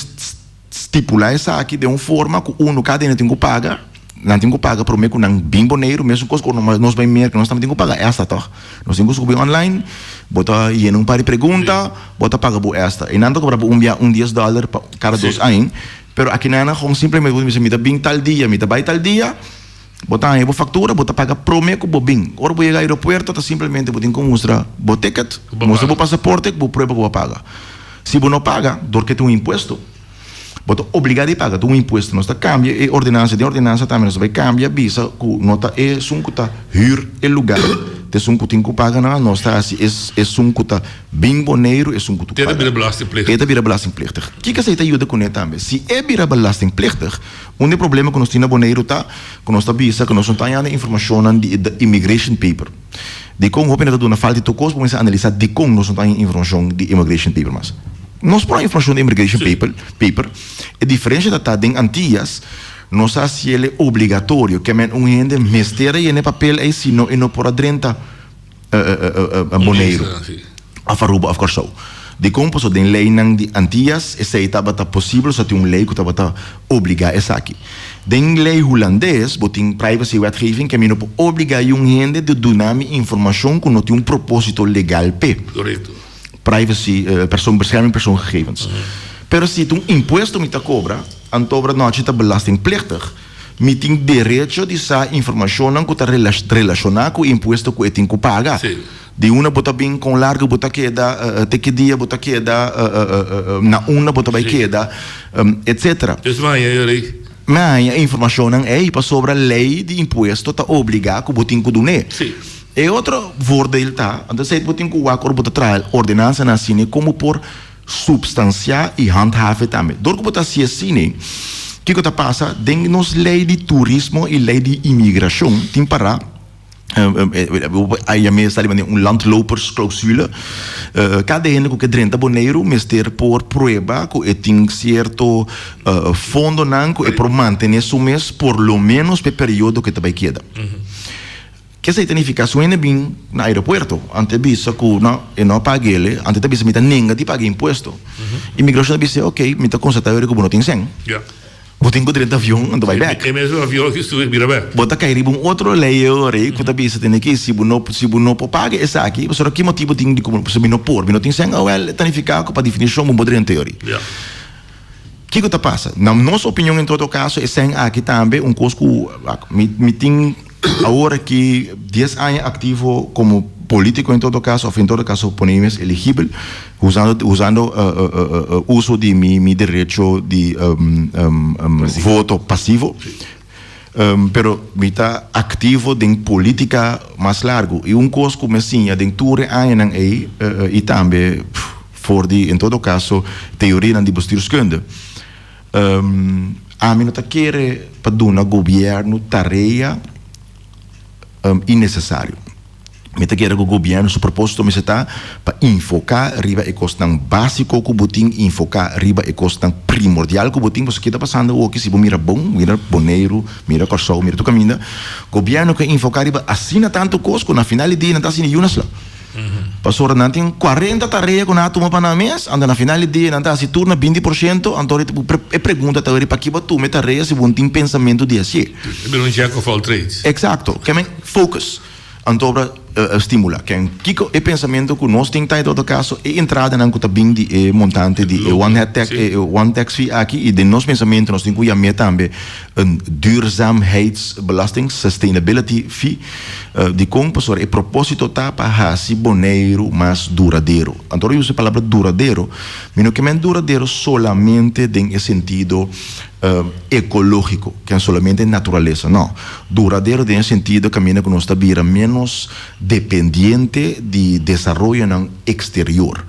stipulá esaki den un forma ku unu kada hende tin ku paga, nan tin ku paga promé ku nan bin Boneiru, mesun kos ku nos bai Merka nos tambe tin ku paga esta tòg. Nos tin ku subi online, bo ta yena un par di pregunta, bo ta paga bo esta. I nan ta kobra bo un bia un dies dòler pa kada dos aña, pero aki nan nan gewoon simplemente bo ta bisa mi ta bin tal dia, mi ta bai tal dia. Bo ta haña bo faktura, bo ta paga promé ku bo bin. Ora bo yega aeropuerto ta simplemente bo tin ku mustra bo ticket, mustra bo pasaporte ku bo prueba ku bo a paga. Si bo no paga, dor ke tin un impuesto. Bo ta obligá di paga, ta un impuesto. Nos ta kambia e ordenansa, den ordenansa tambe nos ta bai kambia bisa ku no ta esun ku ta hür e lugá ta esun ku tin ku paga nan, nos ta hasi esun ku ta bin Boneiru esun ku ta paga. E ta bira belastingplichtig. E ta bira belastingplichtig. Kiko esei ta yuda kuné tambe? Si e bira belastingplichtig, Un di e problema ku nos tin na Boneiru ta ku nos ta bisa ku nos no ta hañando informashonnan di e immigration paper. Dikon hopi no ta duna falta di tur kos bo mester analisá dikon nos no ta haña informashon di immigration paper mas. Nos por haña informashon di immigration paper paper. E diferensha ta ta den Antillas nos a hasiel e obligatorio ke men un hende mester a yena e papel ei si no e no por a drenta Boneiru òf Aruba òf Kòrsou. Dikon? Pasobra den leinan di Antias esei tabata posibel, osea tin un lei ku tabata obligá esaki. Den lei hulandes bo tin privacy wetgeving ke mi no por obligá yun hende di duna mi informashon ku no tin un propósito legal p'e. Privacy, persoon, bescherming persoongegevens. Pero si ta un impuesto mi ta kobra, anto obra nochi ta belastingplichtig. Mi tin derecho di sa informashonnan ku ta relashoná ku e impuesto ku e tin ku paga. Di unda bo ta bin, kon largu bo ta keda, te ki dia bo ta keda, na unda bo ta bai keda, etcetera. Dus mi haña e rei. Mi haña e informashonnan ei pasobra lei di impuesto ta obligá ku bo tin ku dun'é. E otro voordeel ta, anto esei bo tin ku wak ora bo ta traha ordenansanan asina, kon bo por. Supstansiá i handhaven tambe. Dor ku bo ta hasi asina, kiko ta pasa? Den nos lei di turismo i lei di imigrashon tin pará, a yam'é esaki manera un landlopersclausule, kada hende ku ke drenta Boneiru mester por prueba ku e tin sierto fondonan ku e por mantené su mes por lo ménos pa e periodo ku e ta bai keda. Kesei ta nifiká su hende bin na aeropuerto, anto e bisa ku no, e no a paga el, anto e ta bisa mi ta nenga di paga impuesto. Imigrashon ta bis'é, ok, mi ta konstatá awor ku bo no tin sèn. Bo tin ku drenta avion anto bai bèk. E mesun avion ki subi bira bèk. Bo ta kai riba un otro lei awor ei ku ta bisa tene ki si bo no si bo no por paga esaki, pasobra ki motibu tin di ku pasobra mi no por, mi no tin sèn, awèl e ta nifiká ku pa definishon bo no por drenta awor ei. Kiko ta pasa? Na nos opinion en todo kaso e sèn aki tambe un kos ku mi mi tin awor aki dies aña aktivo komo politiko en todo kaso òf en todo kaso pone mi mes eligibel usando usando uso di mi mi derecho di voto pasivo pero mi ta aktivo den politika mas largu i un kos ku mi a siña den tur e añanan ei i tambe For di, en todo caso, teorianan di bestuurskunde. Ami no ta kere pa duna gobierno tarea innecesario. Mi ta kere cu gobierno su proposito mester ta pa enfoca riba e cosnan basico cu bo tin, enfoca riba e cosnan primordial cu bo tin, pasobra ke ta pasando awoki si bo mira bon, mira Boneiru, mira Corsou, mira tur caminda, gobierno ke enfoca riba asina tanto cos cu na final di dia nan ta haciendo yuna sla. Pasobra nan tin cuarenta tarea cu nan a tuma pa nan mes, anto na final di dia nan ta haci tur na 20%, anto e pregunta ta weri paki bo a tuma e tarea si bo no tin pensamento di hacié. E bira un jack of all trades. Exacto. Ke men focus. Anto obra stimula. Ken kico e pensamento cu nos tin ta en todo caso e entradanan cu ta bin di e montante di e one head tax, e one tax fee aki y den nos pensamento nos tin cu yam'é tambe een duurzaamheidsbelasting, sustainability fee. Dikon? Pasobra e propósito ta pa hasi Boneiru mas duradero. Anto ora usa e palabra duradero, mi no ke men duradero solamente den e sentido ekológiko, ken solamente naturalesa. No. Duradero den e sentido kaminda ku nos ta bira ménos dependiente di desaroyonan eksterior.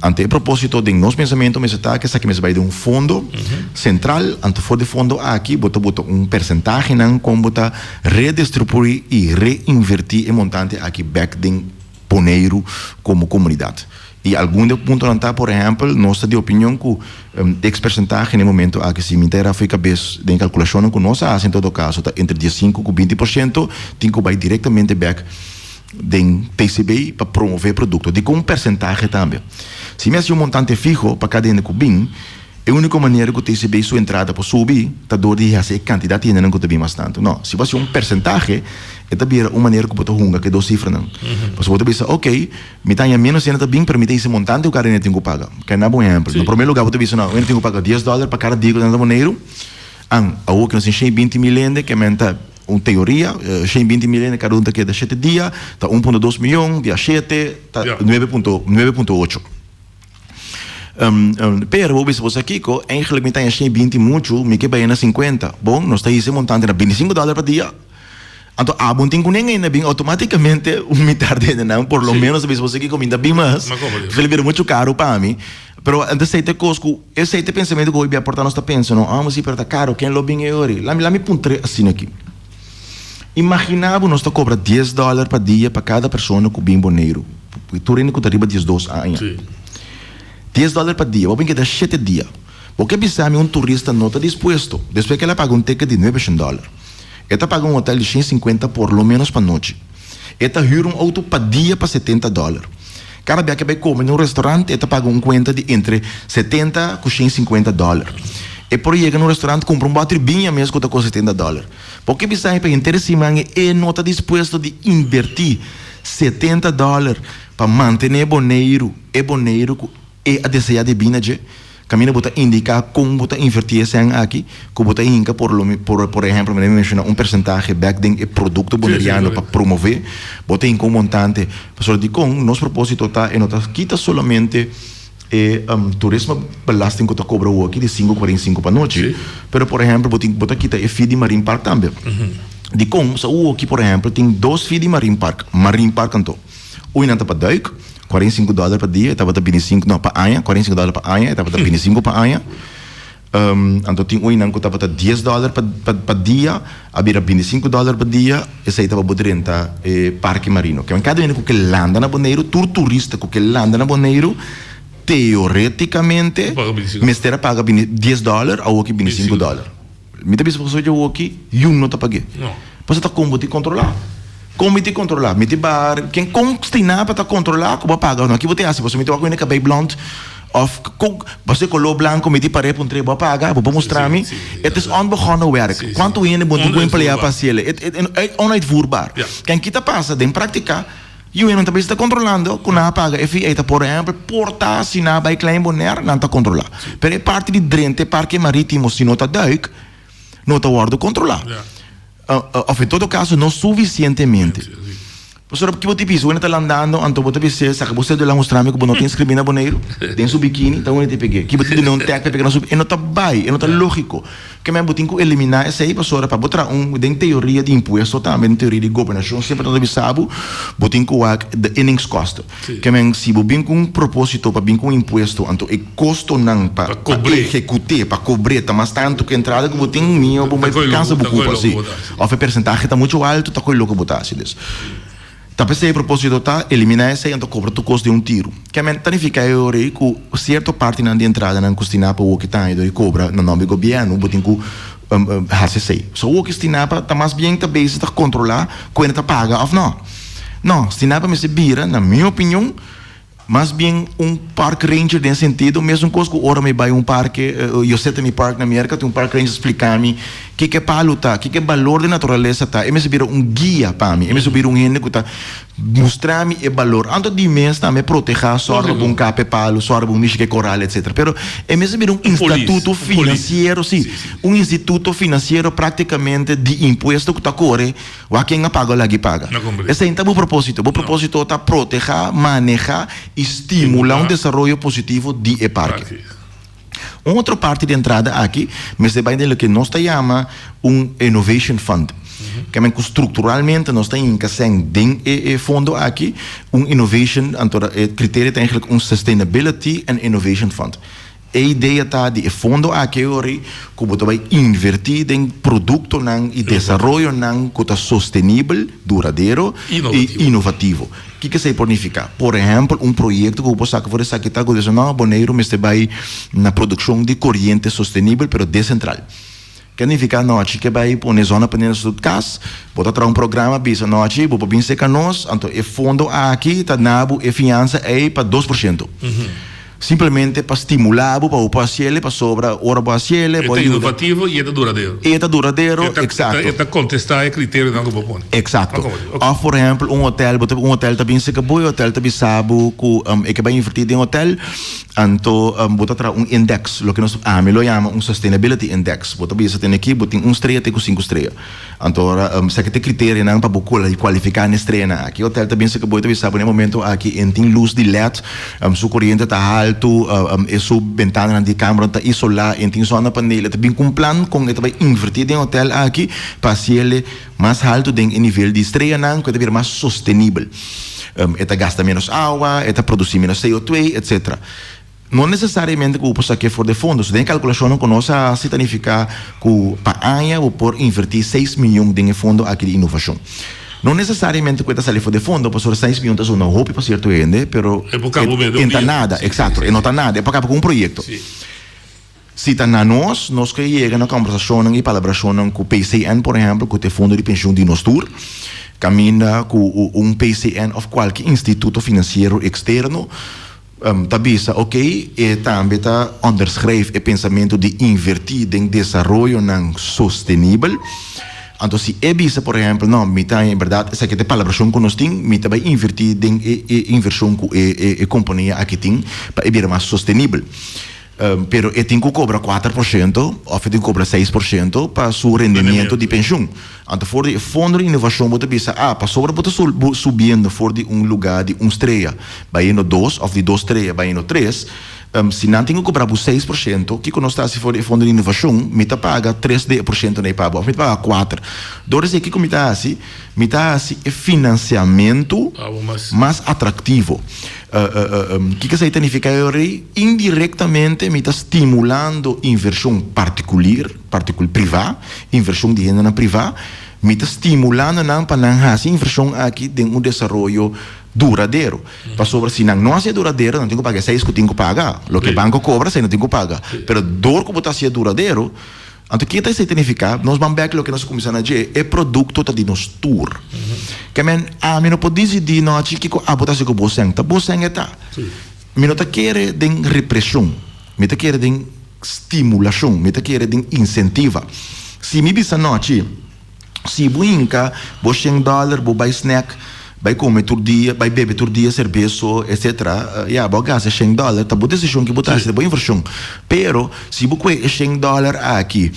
Anto e propósito den nos pensamentu mester ta ku esaki mester bai den un fondo sentral, anto for di e fondo aki bo ta bota un persentahenan kon bo ta redistribuí i reinvertí e montante aki bèk den Boneiru komo komunidat. I algun di e puntonan ta, por ehèmpel, nos ta di opinion ku eks persentahe na e momento aki, si mi ta era fo'i kabes den e kalkulashonnan ku nos a hasi en todo kaso, ta entre diesinku ku 20% tin ku bai direktamente bèk den TCB pa promové e produkto. Dikon un persentahe tambe? Si mi hasi un montante fiho pa kada hende ku bin, E úniko manera ku TCB su entrada por subi ta dor di hasi e kantidat di hendenan ku ta bin mas tantu. No, si bo hasi un persentahe, e ta bira un manera ku bo ta hunga ku e dos sifranan. Pasobra bo ta bisa, ok, mi ta haña ménos hende ta bin, pero mi ta hisa montante ku kada hende tin ku paga. Kende nan bo un ehèmpel. Na promé lugá bo ta bisa, no, un hende tin ku paga dies dòler pa kada dia ku ta na Boneiru. An, awor ku nos tin 120 mil hende, ke men ta un teoria, 120 mil hende kada un ta keda shete dia, ta 1.2 mion, dia shete ta 9.8. Pero bo bisa bo sa kiko, eigenlijk mi ta haña 120 muchu, mi ke bai na 50. Bon, nos ta hisa e montante na 25 dòler pa dia. Anto abo no tin ku nen ainda bin outomátikamente un mitar di hendenan por lo ménos ta bisa bo sa kiko mi ta bin mas. Pasobra el bira muchu karu pa mi. Pero anto esei ta e kos ku, esei ta e pensamentu ku hopi bia por ta nos ta pensa no, ah si pero ta karu, ken lo bin e ora ei? Lami lami puntr'é asina aki. Imaginá bo nos ta kobra dies dòler pa dia pa kada persona ku bin Boneiru. Tur hende ku ta riba 12 aña. 10 dòler pa dia. Bo bin keda shete dia. Bo ke bisa mi un turista no ta dispuesto, despues ku el a paga un ticket di 900 dòler, e ta paga un hotel di 150 por lo ménos pa nochi, e ta hür un outo pa dia pa 70 dòler. Kada bia ku e bai kome na un restaurant e ta paga un kuenta di entre 70 ku 150 dòler. E por yega na un restaurant kumpra un bòter biña mes ku ta kosta 70 dòler. Bo ke bisa mi pa henter e siman e no ta dispuesto di inbertí 70 dòler pa mantené Boneiru e Boneiru ku e a deseá di bini dje? Kaminda bo ta indiká kon bo ta invertí e sèn aki, ku bo ta hinka por lo por por ehèmpel manera mi menshoná un persentahe bèk den e produkto boneriano pa promové, bo ta hinka un montante. Pasobra dikon nos propósito ta e no ta kita solamente e turismo belasting ku ta kobra awoki di 5,45 pa nochi, pero por ehèmpel bo tin bo ta kita e fee di Marine Park tambe. Dikon? Pasobra awoki por ehèmpel tin dos fee di Marine Park, Marine Park anto. Un nan ta pa duik. 45 dòler pa dia, e tabata bini sinku, no, pa aña, 45 dòler pa aña, e tabata bini sinku pa aña. Anto tin oinan ku tabata dies dòler pa pa dia, a bira 25 dòler pa dia, esei tabata bo drenta e parke marino. Ke men kada hende ku ke landa na Boneiru, tur turista ku ke landa na Boneiru, teoretikamente mester a paga bini dies dòler, awoki bini sinku dòler. Mi ta bisa boso dje awoki, yun no ta pag'é. Pasobra ta kon bo tin kontrolá. Kon mi tin kontrolá? Mi tin bar ken kon Stinapa ta kontrolá ku bo a paga òf no? Ki bo tin hasi? Pasobra mi tin wak ku hende kabei blònt òf kon pasobra e koló blanku mi tin par'é puntr'é bo a paga? Bo por mustra mi? Et is onbegonnen werk. Kuantu hende bo tin ku empleá pa hasiel? Et et onuitvoerbaar. Ken ki ta pasa den praktika? Yu hende ta bisa ta kontrolando ku nan a paga e fee ei ta por ehèmpel por ta si nan a bai Klein Bonaire nan ta kontrolá. Pero e parti di drenta e parke marítimo si no ta duik no ta wòrdu kontrolá. Òf en todo kaso no sufisientemente. Pasobra ki bo ta bisa? Wende ta landando anto bo ta bis'é saka bo sedula mustra mi ku bo no ta inskribí na Boneiru den su bikini ta wende ta peg'é. Ki bo ta duna un tèk pa pega na su e no ta bai e no ta lógiko. Ke men bo tin ku eliminá esei pasobra pa bo traha un den teoria di impuesto tambe den teoria di gobernashon semper nan ta bisa bo bo tin ku wak de inningskosten. Ke men si bo bin ku un propósito pa bin ku un impuesto anto e kostonan pa pa ehekut'é pa kobr'é ta mas tantu ku e entrada ku bo tin mihó bo bai kansa bo kupa si òf e persentahe ta muchu altu ta koe loko bo ta hasi dus. Ta p'esei e propósito ta eliminá esei anto kobra tur kos den un tiru. Kèmen ta nifiká e ora ei ku sierto partinan di entradanan ku Stinapa awoki ta haña dor di kobra na nòmber di gobièrnu bo tin ku hasi esei. So awoki Stinapa ta mas bien ta bezig ta kontrolá ku hende ta paga òf nò. Nò, Stinapa mester bira, na mi opinion, Mas bien un park ranger den sentido mesun kos ku ora mi bai un parke, Yosemite Park na Merka, tin un park ranger splika mi kiko e palu ta, kiko e balor di naturalesa ta. E mester bira un guia pa mi, e mester bira un hende ku ta mustra mi e balor. Anto di mes tambe protehá, sòru pa bo un kap e palu, sòru pa bo un mishi ku e koral, etsetera. Pero e mester bira un instituto finansiero, si, un instituto finansiero praktikamente di impuesto ku ta kore. Wak ken a paga o lag'i paga. Esei no ta bo propósito. Bo propósito ta protehá, manehá i stimulá un desaroyo positivo di e parke. Un otro parti di entrada aki mester bai den loke nos ta yama un Innovation Fund. Kèmen ku strukturalmente nos ta hinka sèn den e fondo aki, un innovation, anto e kriterio ta eigentlik un Sustainability and Innovation Fund. E idea ta di e fondo aki ori ku bo ta bai invertí den produktonan i desaroyonan ku ta sostenibel, duradero i inovativo. Kiko esei por nifiká? Por ehèmpel, un proyekto ku bo por saka for esaki ta ku bisa, no, Boneiru mester bai na produkshon di koriente sostenibel pero desentral. Ke nifiká nochi ke bai pone zonnepaneel na su kas, bo ta traha un programa bisa nochi bo por bin serka nos, anto e fondo aki ta na bo e fiansa ei pa 2%. Simplemente pa stimulá bo pa bo por hasiel pasobra ora bo hasiel bo a yuda. E ta inovativo i e ta duradero. E ta duradero, eksakto. E ta kontestá e kriterionan ku bo pone. Eksakto. Òf por ehèmpel un hotèl, bo ta un hotèl ta bin serka bo, e hotèl ta bisa bo ku e ke bai invertí den hotèl, anto bo ta traha un indèks, loke nos ami lo yama un sustainability index. Bo ta bisa tene aki bo tin un strea te ku sinku strea. Anto ora esaki ta e kriterionan pa bo kualifiká na e streanan aki. Hotel ta binse ku bo ta bisa bo na e momento aki en tin lus di led, su koriente ta haltu, e su bentananan di kamera ta isolá, en tin zonnepaneel. E ta bin ku un plan kon e ta bai invertí den e hotel aki pa hasiel mas haltu den e nivel di streanan ku e ta bira mas sostenibel. E ta gasta ménos awa, e ta produsí ménos CO2, etcetera. No nesesariamente ku bo por sak'é for di e fondo. So den e kalkulashonnan ku nos a hasi ta nifiká ku pa aña bo por invertí seis mion den e fondo aki di inovashon. No nesesariamente ku e ta sali for di e fondo pasobra seis mion ta zona hopi pa sierto hende pero E por kaba un e ta nada, eksakto, e no ta nada, e por kaba ku un proyekto. Si ta na nos, nos ke yega na kòmbersashonnan i palabrashonnan ku PCN por ehèmpel ku ta e fondo di penshun di nos tur, kaminda ku un PCN òf kualke instituto finansiero eksterno Ta bisa, ok, e tambe ta onderschrijf e pensamentu di invertí den desaroyonan sostenibel. Anto si e bisa, por ehèmpel, no, mi ta en bèrdat esaki ta e palabrashon ku nos tin, mi ta bai invertí den e e invershon ku e e e kompania aki tin pa e bira mas sostenibel. Pero e tin ku kobra 4% òf e tin ku kobra 6% pa su rendimiento di penshun. Anto for di e fondo di inovashon bo ta bisa, ah, pasobra bo ta subiendo for di un lugá di un strea bayendo dos òf di dos strea bayendo tres. Si nan tin ku kobra bo 6%, kiko nos ta hasi for di e fondo di inovashon? Mi ta paga tres di e porshento nei pa bo, òf mi ta paga kuater. Dor esei kiko mi ta hasi? Mi ta hasi e finansiamentu mas atraktivo. Kiko esei ta nifiká yo rei? Indirektamente mi ta stimulando invershon partikulir, partikul, privá, invershon di hendenan privá. Mi ta stimulando nan pa nan hasi invershon aki den un desaroyo duradero. Pasobra si nan no hasié duradero, nan tin ku paga e seis ku tin ku paga. Loke banko kobra, esei nan tin ku paga. Pero dor ku bo ta hasié duradero, anto ke ta esei ta nifiká? Nos ban bèk loke nos a kuminsá na dje, e produkto ta di nos tur. Ke men, ami no por disidí nochi kiko abo ta hasi ku bo sèn. Ta bo sèn e ta. Mi no ta kere den represhon. Mi ta kere den stimulashon. Mi ta kere den insentiva. Si mi bisa nochi. Si bo hinka bo shen dòler bo bai snack, bai kome tur dia, bai bebe tur dia serbeso etcetera, ya bo a gasta shen dòler, ta bo desishon ki bo ta hasi, ta bo invershon. Pero si bo kue e shen dòler aki,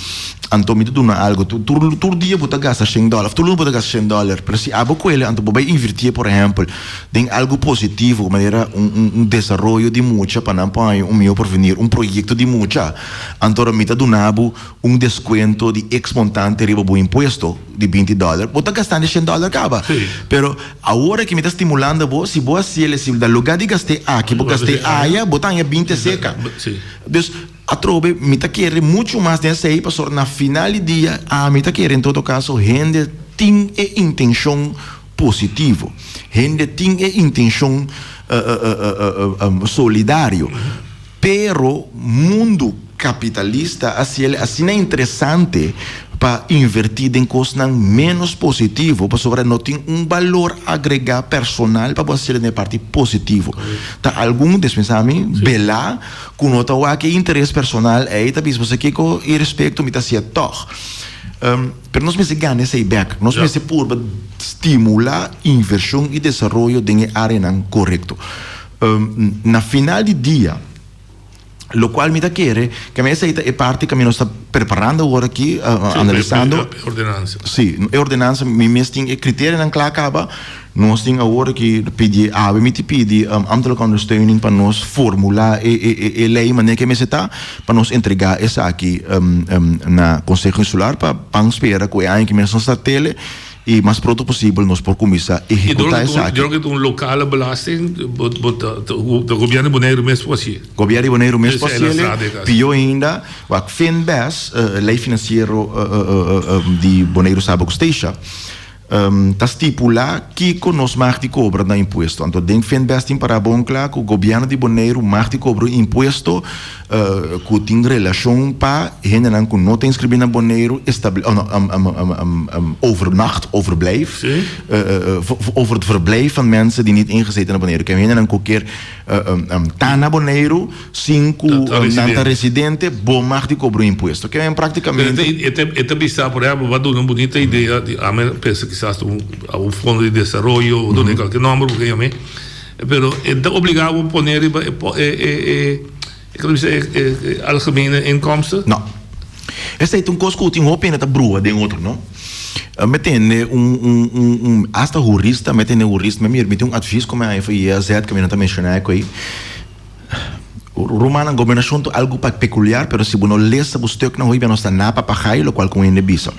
anto mi ta duna algu, tur tur dia bo ta gasta shen dòler òf tur luna bo ta gasta shen dòler, pero si abo kuele anto bo bai invirtié por ehèmpel den algu positivo manera un un un desaroyo di mucha pa nan por haña un mihó porvenir, un proyekto di mucha, anto mi ta duna bo un descuento di ex montante riba bo impuesto di 20 dollar, bo ta gastando e 100 dollar caba. Pero awor aki mi ta stimulando bo, si bo haciel si na lugar di gast'é aki, bo gast'é aya, bo ta haña 20 seca. Dus, atrobe mi ta kere mucho mas den esey, pasobra na final di dia, ami ta kere en todo caso hende tin e intencion positivo, hende tin e intencion solidario. Pero mundu kapitalista a hasiel asina interesante pa invertí den kosnan ménos positivo pasobra no tin un balor agregá personal pa bo hasiel den e parti positivo. Ta algun, despensa mi, belá ku no ta wak e interes personal ei ta bisa bo sa kiko irespekto mi ta hasié tòg. Pero nos mester gana esei bèk. Nos mester purba stimulá invershon i desaroyo den e áreanan korekto. Na final di dia, locual mi ta kere, ke mi esei ta e parti ku mi nos ta preparando awor aki, analisando. E ordenansa. Si, e ordenansa, mi mes tin e kriterianan kla kaba. Nos tin awor aki pidi, awe mi ti pidi ambtelijke ondersteuning pa nos formula e lei manera ke mester ta, pa nos entrega esaki na Konseho Insular pa pan spera ku e aña ki mes nos ta tele. I mas pronto posibel nos por kuminsá ehekutá esaki. I dor ku ta un lokale belasting, bo gobièrnu di Boneiru mes por hasié. Gobièrnu di Boneiru mes por hasié. Pió ainda, wak Finbes, lei finansiero di Boneiru Saba ku Statia, ta stipulá kiko nos mag di kobra na impuesto. Anto den Finbes tin pará bon kla ku gobièrnu di Boneiru mag di kobra un impuesto Ku tin relashon pa hendenan ku no ta inskribí na Boneiru establ oh no overnacht, overblijf, over het verblijf van mensen die niet ingezeten na Boneiru. Ke hendenan ku kier ta na Boneiru sin ku nan ta residente, bo mag di kobra un impuesto. Ke men praktikamente. E ta bisa, por ehempel, bo a duna un bunita idea di ami pensa kisas un fondo di desaroyo, duna e kalke nomber bo ke yam'é. Pero e ta obligá bo pone riba e e e e bisa e e algemene inkomsten? No. Esei ta un kos ku tin hopi hende ta bruha den otro, no. Mi tende un un un un asta hurista, mi tende hurista, mi mira mi tin un advis ku mi haña for JAZ ku mi no ta menshoná e ko'i. Rumannan, gobernashon ta algu pekuliar, pero si bo no lesa bo stuknan hopi bia nos ta na papagai lokual ku un hende bisa.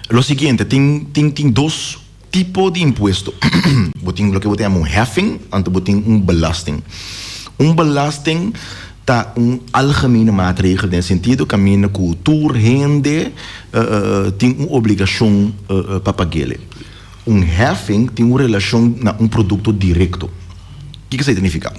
Lo siguiente, tin tin tin dos. Tipo di impuesto. Bo tin loke bo ta yama un heffing, anto bo tin un belasting. Un belasting ta un algemene maatregel den sentido kaminda ku tur hende tin un obligashon pa pag'el. Un heffing tin un relashon na un produkto direkto. Kiko esei ta nifiká?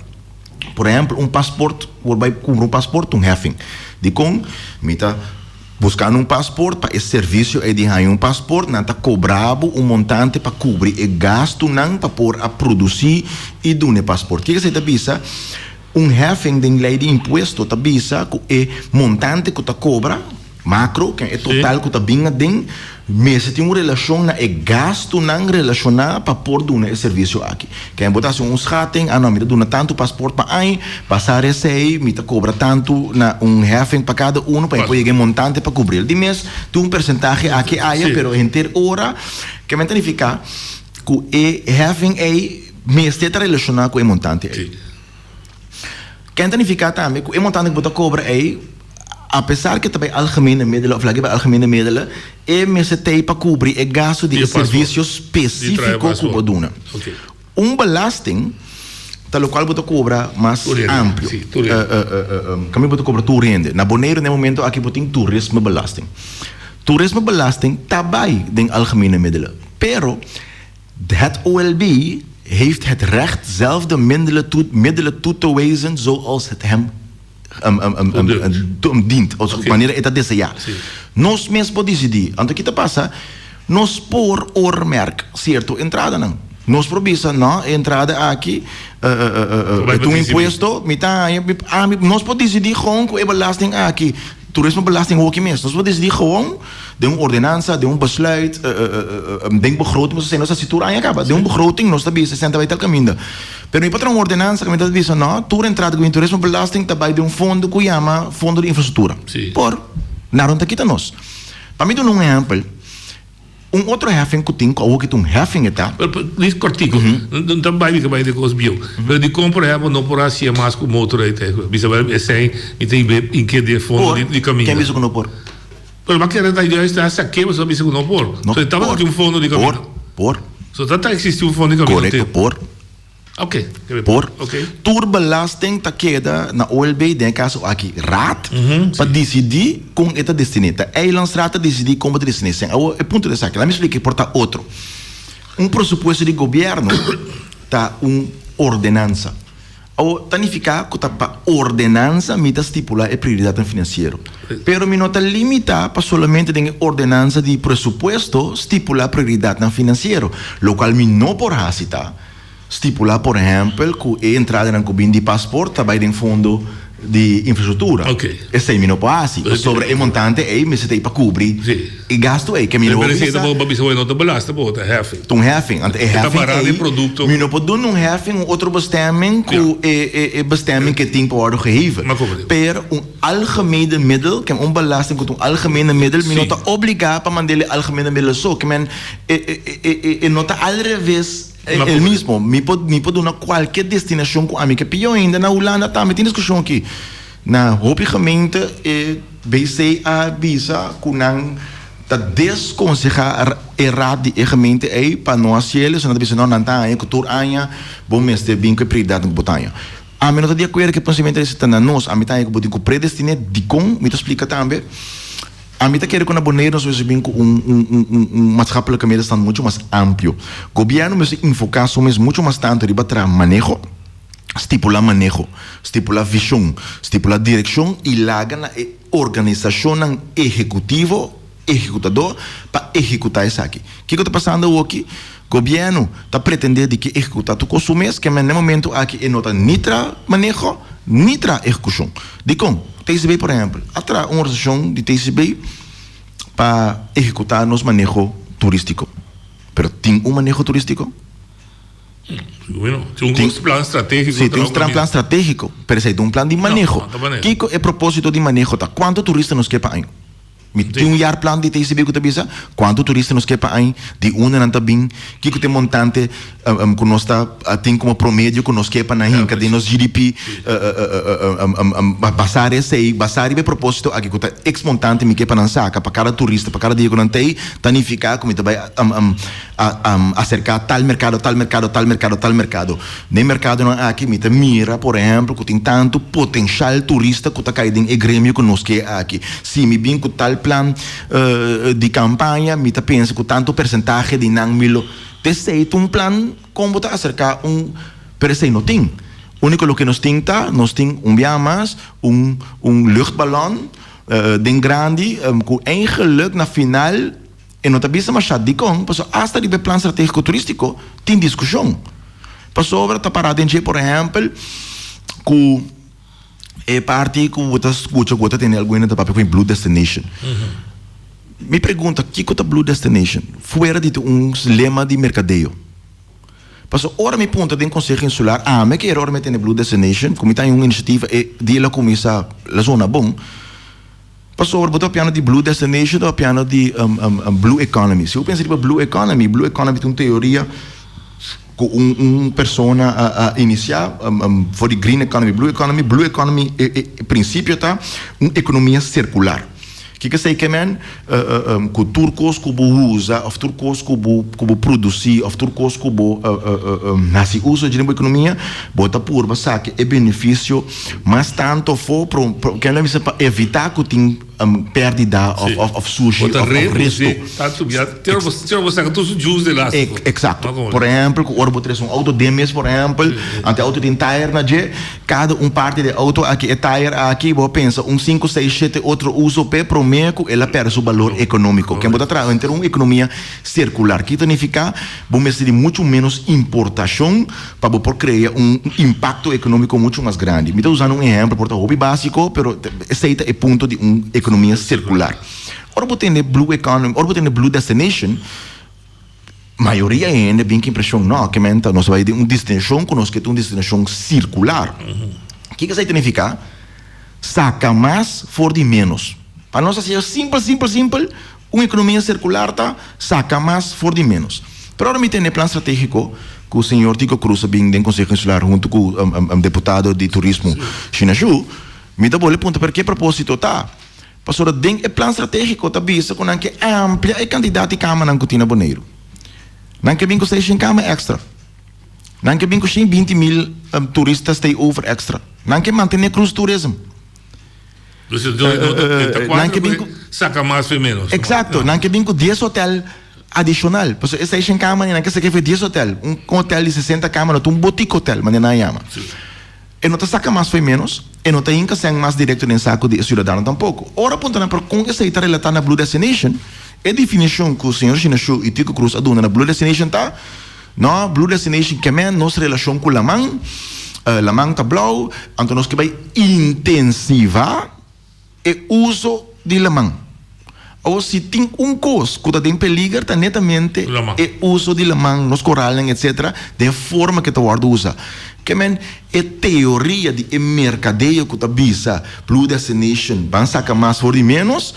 Por ehèmpel, un pasport, bo bai kumpra un pasport, un heffing. Dikon? Mi ta. Buskando un pasport, pa e servisio ei di haña un pasport, nan ta kobra bo un montante pa kubri e gastunan pa por a produsí i duna e pasport. Kiko esei ta bisa? Un heffing den lei di impuesto ta bisa ku e montante ku ta kobra, makro, ken e total ku ta bin aden, Mester tin un relashon na e gastunan relashoná pa por duna e servisio aki. Ken bo ta hasi un schatting, ah no, mi ta duna tantu pasport pa aña, basá esei mi ta kobra tantu na un heffing pa kada unu pa mi por yega e montante pa kubri el. Di mes tin un persentahe aki aya, pero henter ora ke men ta nifiká ku e heffing ei mester ta relashoná ku e montante ei. Ken ta nifiká tambe ku e montante ku bo ta kobra ei, apesar ku e ta bai algemene middelen òf laga bai algemene middelen, e mester t'ei pa kubri e gastu di e servisio spesífiko ku bo duna. Un belasting ta lokual bo ta kobra mas amplio. Kaminda bo ta kobra tur hende. Na Boneiru na e momento aki bo tin turismebelasting. Turismebelasting ta bai den algemene middelen, pero Het OLB heeft het recht zelf de middelen toe te wijzen zoals het hem dient, manera e ta deseá. Nos mes por disidí. Anto ki ta pasa? Nos por oormerk sierto entradanan. Nos por bisa, no, e entrada aki e ta un impuesto, mi ta haña, ami, nos por disidí gewoon ku e belasting aki, turismobelasting hoki mes, nos por disidí gewoon. Den un ordenansa, den un besluit, den begroting, nos nos hasi tur aña kaba. Den un begroting nos ta bisa esei ta bai tal kaminda. Pero mi por traha un ordenansa kaminda ta bisa no, tur entrada ku bin turismobelasting ta bai den un fondo ku yama fondo di infrastruktura. Por, naron ta kita nos. Pa mi duna un ehèmpel, un otro heffing ku tin, ku awor ki ta un heffing e ta. Pero dis kòrtiku, no ta bai mi ta bai den kos bieu. Pero dikon por ehèmpel no por hasié mas ku motor bisa esei mi ta hink'é den e fondo di kaminda. Por, ken bisa ku no por? Pero bo kere ta juist ta sak'é pasobra bisa ku no por. No So e tabata por. tin un fondo di Por, kamino. por. So ta ta existi un fondo di kamino Korekto, te. por. Ok, kere Por. Ok. Tur belasting ta keda na OLB, den e kaso aki Raad, pa disidí kon e ta destiné. Ta Eilandsraad ta disidí kon bo ta destiné esei. Awor e punto ta esaki, laat mi splika e por ta otro. Un presupuesto di gobièrnu ta un ordenansa. Awor, ta nifiká ku ta pa ordenansa mi ta stipulá e prioridatnan finansiero. Pero mi no ta limitá pa solamente den e ordenansa di presupuesto stipulá prioridatnan finansiero. Lokual mi no por hasi ta stipulá, por ehèmpel, ku e entradanan ku bin di pasport ta bai den fondo di infrastruktura. Esei mi no por hasi, pasobra e montante ei mester ta ei pa kubri e gastu ei. Ke mi no por bisa. Bo bisa bo no ta belasta, bo ta heffing. Ta un heffing. Anto e heffing ei, mi no por duna un heffing un otro bestemming ku e bestemming ke tin pa wòrdu geheven. Pero un algemene middel, ke un belasting ku ta un algemene middel, mi no ta obligá pa mand'é e algemene middel so. Ke men e no ta alreves el mismo. Mi por mi por duna kualke destinashon ku ami ke. Pió ainda na Hulanda tambe tin diskushon aki. Na hopi gemeente e BC a bisa ku nan ta deskonsehá e raad di e gemeente ei pa no hasi el, so nan ta bisa no nan ta haña ku tur aña bo mester bin ku e prioridatnan ku bo ta haña. Ami no ta di akuerdo ku e pensamentu esi ta na nos, ami ta haña ku bo tin ku predestiné dikon, mi ta splika tambe. Ami ta kere ku na Boneiru nos mester bin ku un un un un un maatschappelijke middenstand muchu mas amplio. Gobièrnu mester enfoká su mes muchu mas tantu riba traha maneho. Stipulá maneho, stipulá vishon, stipulá direkshon i laga na e organisashonnan ehekutivo, ehekutadó, pa ehekutá esaki. Kiko ta pasando awoki? Gobièrnu ta pretendé di ke ehekutá tur kos su mes, ke men na e momentu aki e no ta ni traha maneho ni traha ehekushon. Dikon? TCB por ehèmpel, a traha un organisashon di TCB pa ehekutá nos maneho turístiko. Pero tin un maneho turístiko? Bueno, tin un plan strategico. Si, tin un plan strategico, pero esey ta un plan di maneho. Kico e proposito di maneho ta? Cuanto turista nos ke pa aña? Mi tin un jaarplan di TCB cu ta bisa cuanto turista nos ke pa aña, di unda nan ta bin, kico ta e montante cu nos ta tin como promedio cu nos ke pa nan hinca den nos GDP, basa esey, basa riba e proposito aki cu ta x montante mi ke pa nan saca pa cada turista, pa cada dia cu nan ta ey, ta nifica cu mi ta bay a aserká tal merkado, tal merkado, tal merkado, tal merkado. Den merkadonan aki mi ta mira, por ehèmpel, ku tin tantu potenshal turista ku ta kai den e gremio ku nos ke aki. Si mi bin ku tal plan di kampaña, mi ta pensa ku tantu persentahe di nan mi lo. T'esei ta un plan kon bo ta aserká un, pero esei no tin. Úniko loke nos tin ta, nos tin un biaha mas un un luchtballon den grandi ku eigenlik na final. E no ta bisa mashá dikon, pasobra asta riba e plan stratégiko turístiko tin diskushon. Pasobra ta pará den dje, por ehèmpel, ku e parti ku bo ta skucha ku bo ta tende algun hende ta papia ku e Blue Destination. Mi pregunta, kiko ta Blue Destination? Fuera di ta un lema di merkadeo. Pasobra ora mi puntra den Konseho Insular, ami a kere ora mi a tende Blue Destination, ku mi ta haña un inisiativa e dia el a kuminsá la zona bon. Pasobra bo ta papiando di blue destination, ta papiando di blue economy. Si bo pensa riba blue economy, blue economy ta un teoria. ku un un persona a a inisiá for di green economy, blue economy. Blue economy e e prinsipio ta un ekonomia sirkular. Kiko esei ke men? Ku tur kos ku bo usa òf tur kos ku bo ku bo produsí òf tur kos ku bo hasi uso dje den bo ekonomia, bo ta purba saka e benefisio mas tantu afó pro pro ke nan bisa pa evitá ku tin pèrdida òf òf òf sushi Bo ta òf òf resto. redusí tantu bia te ora bo te ora bo saka tur su juice de lástiko. Eksakto. Por ehèmpel ku ora bo trese un outo den mes por ehèmpel, anto e outo tin tayer na dje. Kada un parti di e outo aki, e tayer aki, bo a pensa un sinku, seis, shete otro uso p'e promé ku el a pèrdè su balor ekonómiko. Ken bo ta traha henter un ekonomia sirkular. Ki ta nifiká? Bo mester di muchu ménos importashon pa bo por krea un impakto ekonómiko muchu mas grandi. Mi ta usando un ehèmpel por ta hopi básiko, pero esei ta e punto di un ekonomia sirkular. Ora bo tende blue economy, ora bo tende blue destination, Mayoria hende bin ku impreshon no, ke men ta nos bai den un destinashon ku nos ke ta un destinashon sirkular. Kiko esei ta nifiká? Saka mas for di ménos. Pa nos hasi simpel, simpel, simpel, un ekonomia sirkular ta saka mas for di ménos. Pero ora mi tende e plan stratégiko ku señor Tico Cruz a bin den Konseho Insular huntu ku deputado di turismo Shina Shu, mi ta bolbe puntra pero ke propósito ta? Pasobra den e plan stratégiko ta bisa ku nan ke amplia e kantidat di kamanan ku tin na Boneiru. Nan ke bin ku seishen kama èkstra. Nan ke bin ku shen binti mil turista stay over èkstra. Nan ke mantené cruise tourism. Nan ke bin ku. Saka mas fe ménos. Eksakto. Nan ke bin ku dies hotèl adishonal. Pasobra e seishen kama nan ke saka fe dies hotèl. Un hotèl di sesenta kama no ta un boutique hotel manera nan a yama. E no ta saka mas fo'i ménos, e no ta hinka sèn mas direkto den saku di e siudadano tampoko. Ora puntra nan pero kon esei ta relatá na Blue Destination, e definishon ku señor Shinashu i Tico Cruz a duna na Blue Destination ta, No, Blue Destination ke men nos relashon ku laman, laman ta blou, anto nos ke bai intensivá e uso di laman. Awor si tin un kos ku ta den peliger ta netamente e uso di laman, nos koralnan etcetera, den forma ke ta wòrdu usa. Ke men e teoria di e merkadeo ku ta bisa Blue Destination ban saka mas for di ménos,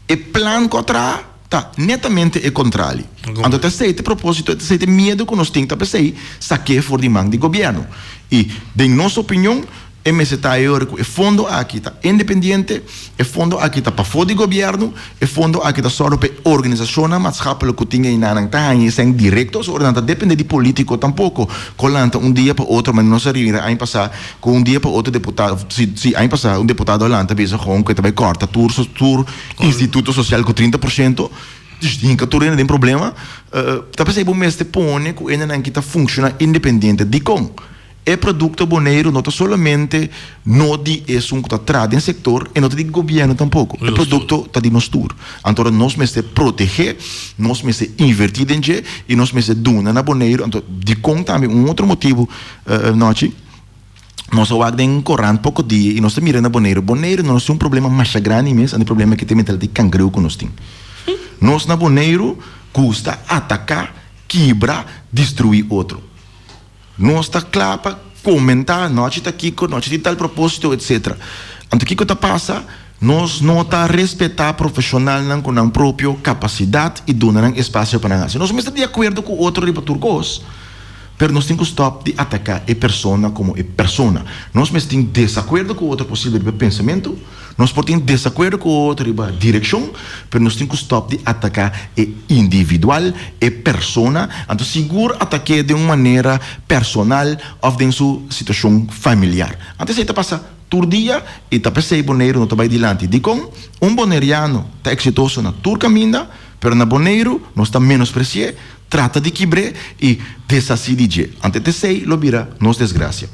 e plan ku a traha ta netamente e kontrali. Anto ta esei ta e propósito, ta esei ta e miedu ku nos tin, ta p'esei sak'é for di man di gobièrnu. I den nos opinion E mester ta e ora ku e fondo aki ta independiente, e fondo aki ta pafó di gobièrnu, e fondo aki ta sòru pa e organisashonnan maatschappelijk ku tin einanan ta haña esei direkto, so ora nan ta dependé di polítiko tampoko. Ku lanta un dia pa otro, manera nos a mira aña pasá ku un dia pa otro deputado, si si aña pasá un deputado a lanta bisa gewoon ku e ta bai kòrta tur tur instituto sosial ku 30%, hinka tur hende den problema. Ta p'esei bo mester pone ku hendenan ki ta funshoná independiente. Dikon? E produkto Boneiru no ta solamente no di esun ku ta traha den sektor e no ta di gobièrnu tampoko. E produkto ta di nos tur. Anto ora nos mester protegé, nos mester invertí den dje i nos mester duna na Boneiru. Anto dikon tambe un otro motibu Nochi, nos a wak den korant poko dia i nos ta mira na Boneiru. Boneiru no nos tin un problema masha grandi mes, anto e problema aki ta e mentalidad di kangreu ku nos tin. Nos na Boneiru gusta ataká, kibra, destruí otro. Nos ta kla pa komentá nochi ta kiko, nochi tin tal propósito, etsetera. Anto kiko ta pasa? Nos no ta respetá profeshonalnan ku nan propio kapasidat i duna nan espasio pa nan hasi. Nos mester di akuerdo ku otro riba tur kos, pero nos tin ku stòp di ataká e persona komo e persona. Nos mester tin desakuerdo ku otro posibel riba pensamentu. Nos por tin desakuerdo ku otro riba direkshon, pero nos tin ku stòp di ataká e individual, e persona, anto sigur atak'é den un manera personal òf den su situashon familiar. Anto esei ta pasa tur dia i ta p'esei Boneiru no ta bai dilanti. Dikon? Un boneriano ta eksitoso na tur kaminda, pero na Boneiru nos ta menospresi'é, trata di kibr'é i deshasí di dje. Anto esei lo bira nos desgrasia.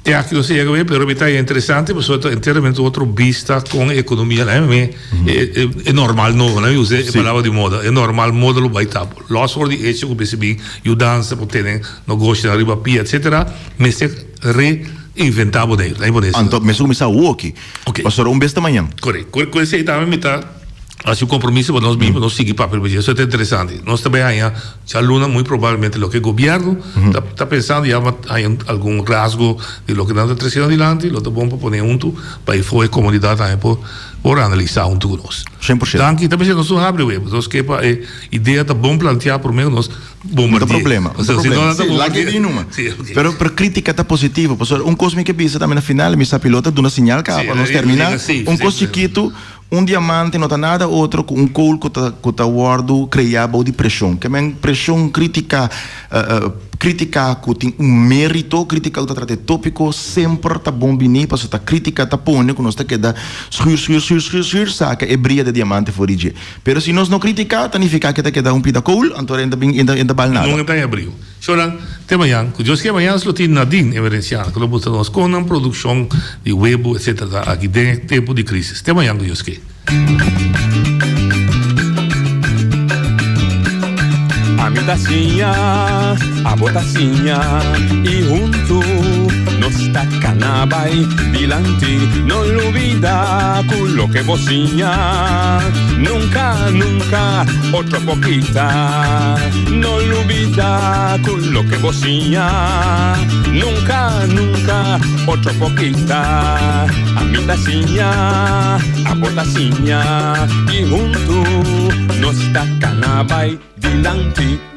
E aki nos a yega bien, pero mi ta interesante pasobra ta enteramente otro bista con e economia. Laat me e normal nobo, laat mi usa e palabra di moda, e normal moda lo bay ta. Los for di hecho cu mester bin yudansa pa tene negoshonan riba pia etcetera, mester reinventa bo dei. Laat mi pone asina. Anto mester cuminsa awoki, pasobra un bes ta mañan. Correcto. Cu esey tambe mi ta haci un compromiso pa nos bin pa nos sigui papia riba dje. Eso ta interesante. Nos ta bay haña. Djaluna muy probablemente loke gobierno ta pensando ya haña algun rasgo di loke nan ta treciendo adilanti lo ta bon pa pone hunto pa e for e comunidad tambe por Por analisá huntu ku nos. 100%. Danki. Ta mester nos no habri web. Nos ke pa e idea ta bon planteá promé ku nos No ta problema. No ta problema. Sí, laga e di numa. Sí, ok. Pero, pero crítica ta positivo. Pasobra un cos mi ke bisa tambe na final, mi sa pilota duna señal caba pa nos termina. Un cos chikitu, un diamante no ta nada otro cu un kool cu ta, cu ta wordo crea bou di presion. Ke men presion, critica, critica cu tin un merito, critica cu ta trata e topico, semper ta bon bini, pasobra ta critica ta pone cu nos ta keda schuur, schuur, schuur, schuur, schuur, saca e bria de diamante for di dje. Pero si nos no critica, ta nifica cu e ta keda un pida kool, anto e ta e ta bal nada. Nunca ta en abril. Shornan, te mañan. Cu Dios kier mañan nos lo tin Nadine Emerenciana cu lo mustra nos con nan produccion di webo etc. Ta aki den e tempo di crisis. Te mañan cu Dios kier. Ami ta siña, abo ta siña y hunto nos ta cana bay dilanti. No lubida cu loke bo siña nunca, nunca otro por kita. No lubida cu loke bo siña nunca, nunca otro por kita. Ami ta siña, abo ta siña y hunto nos ta cana bay dilanti.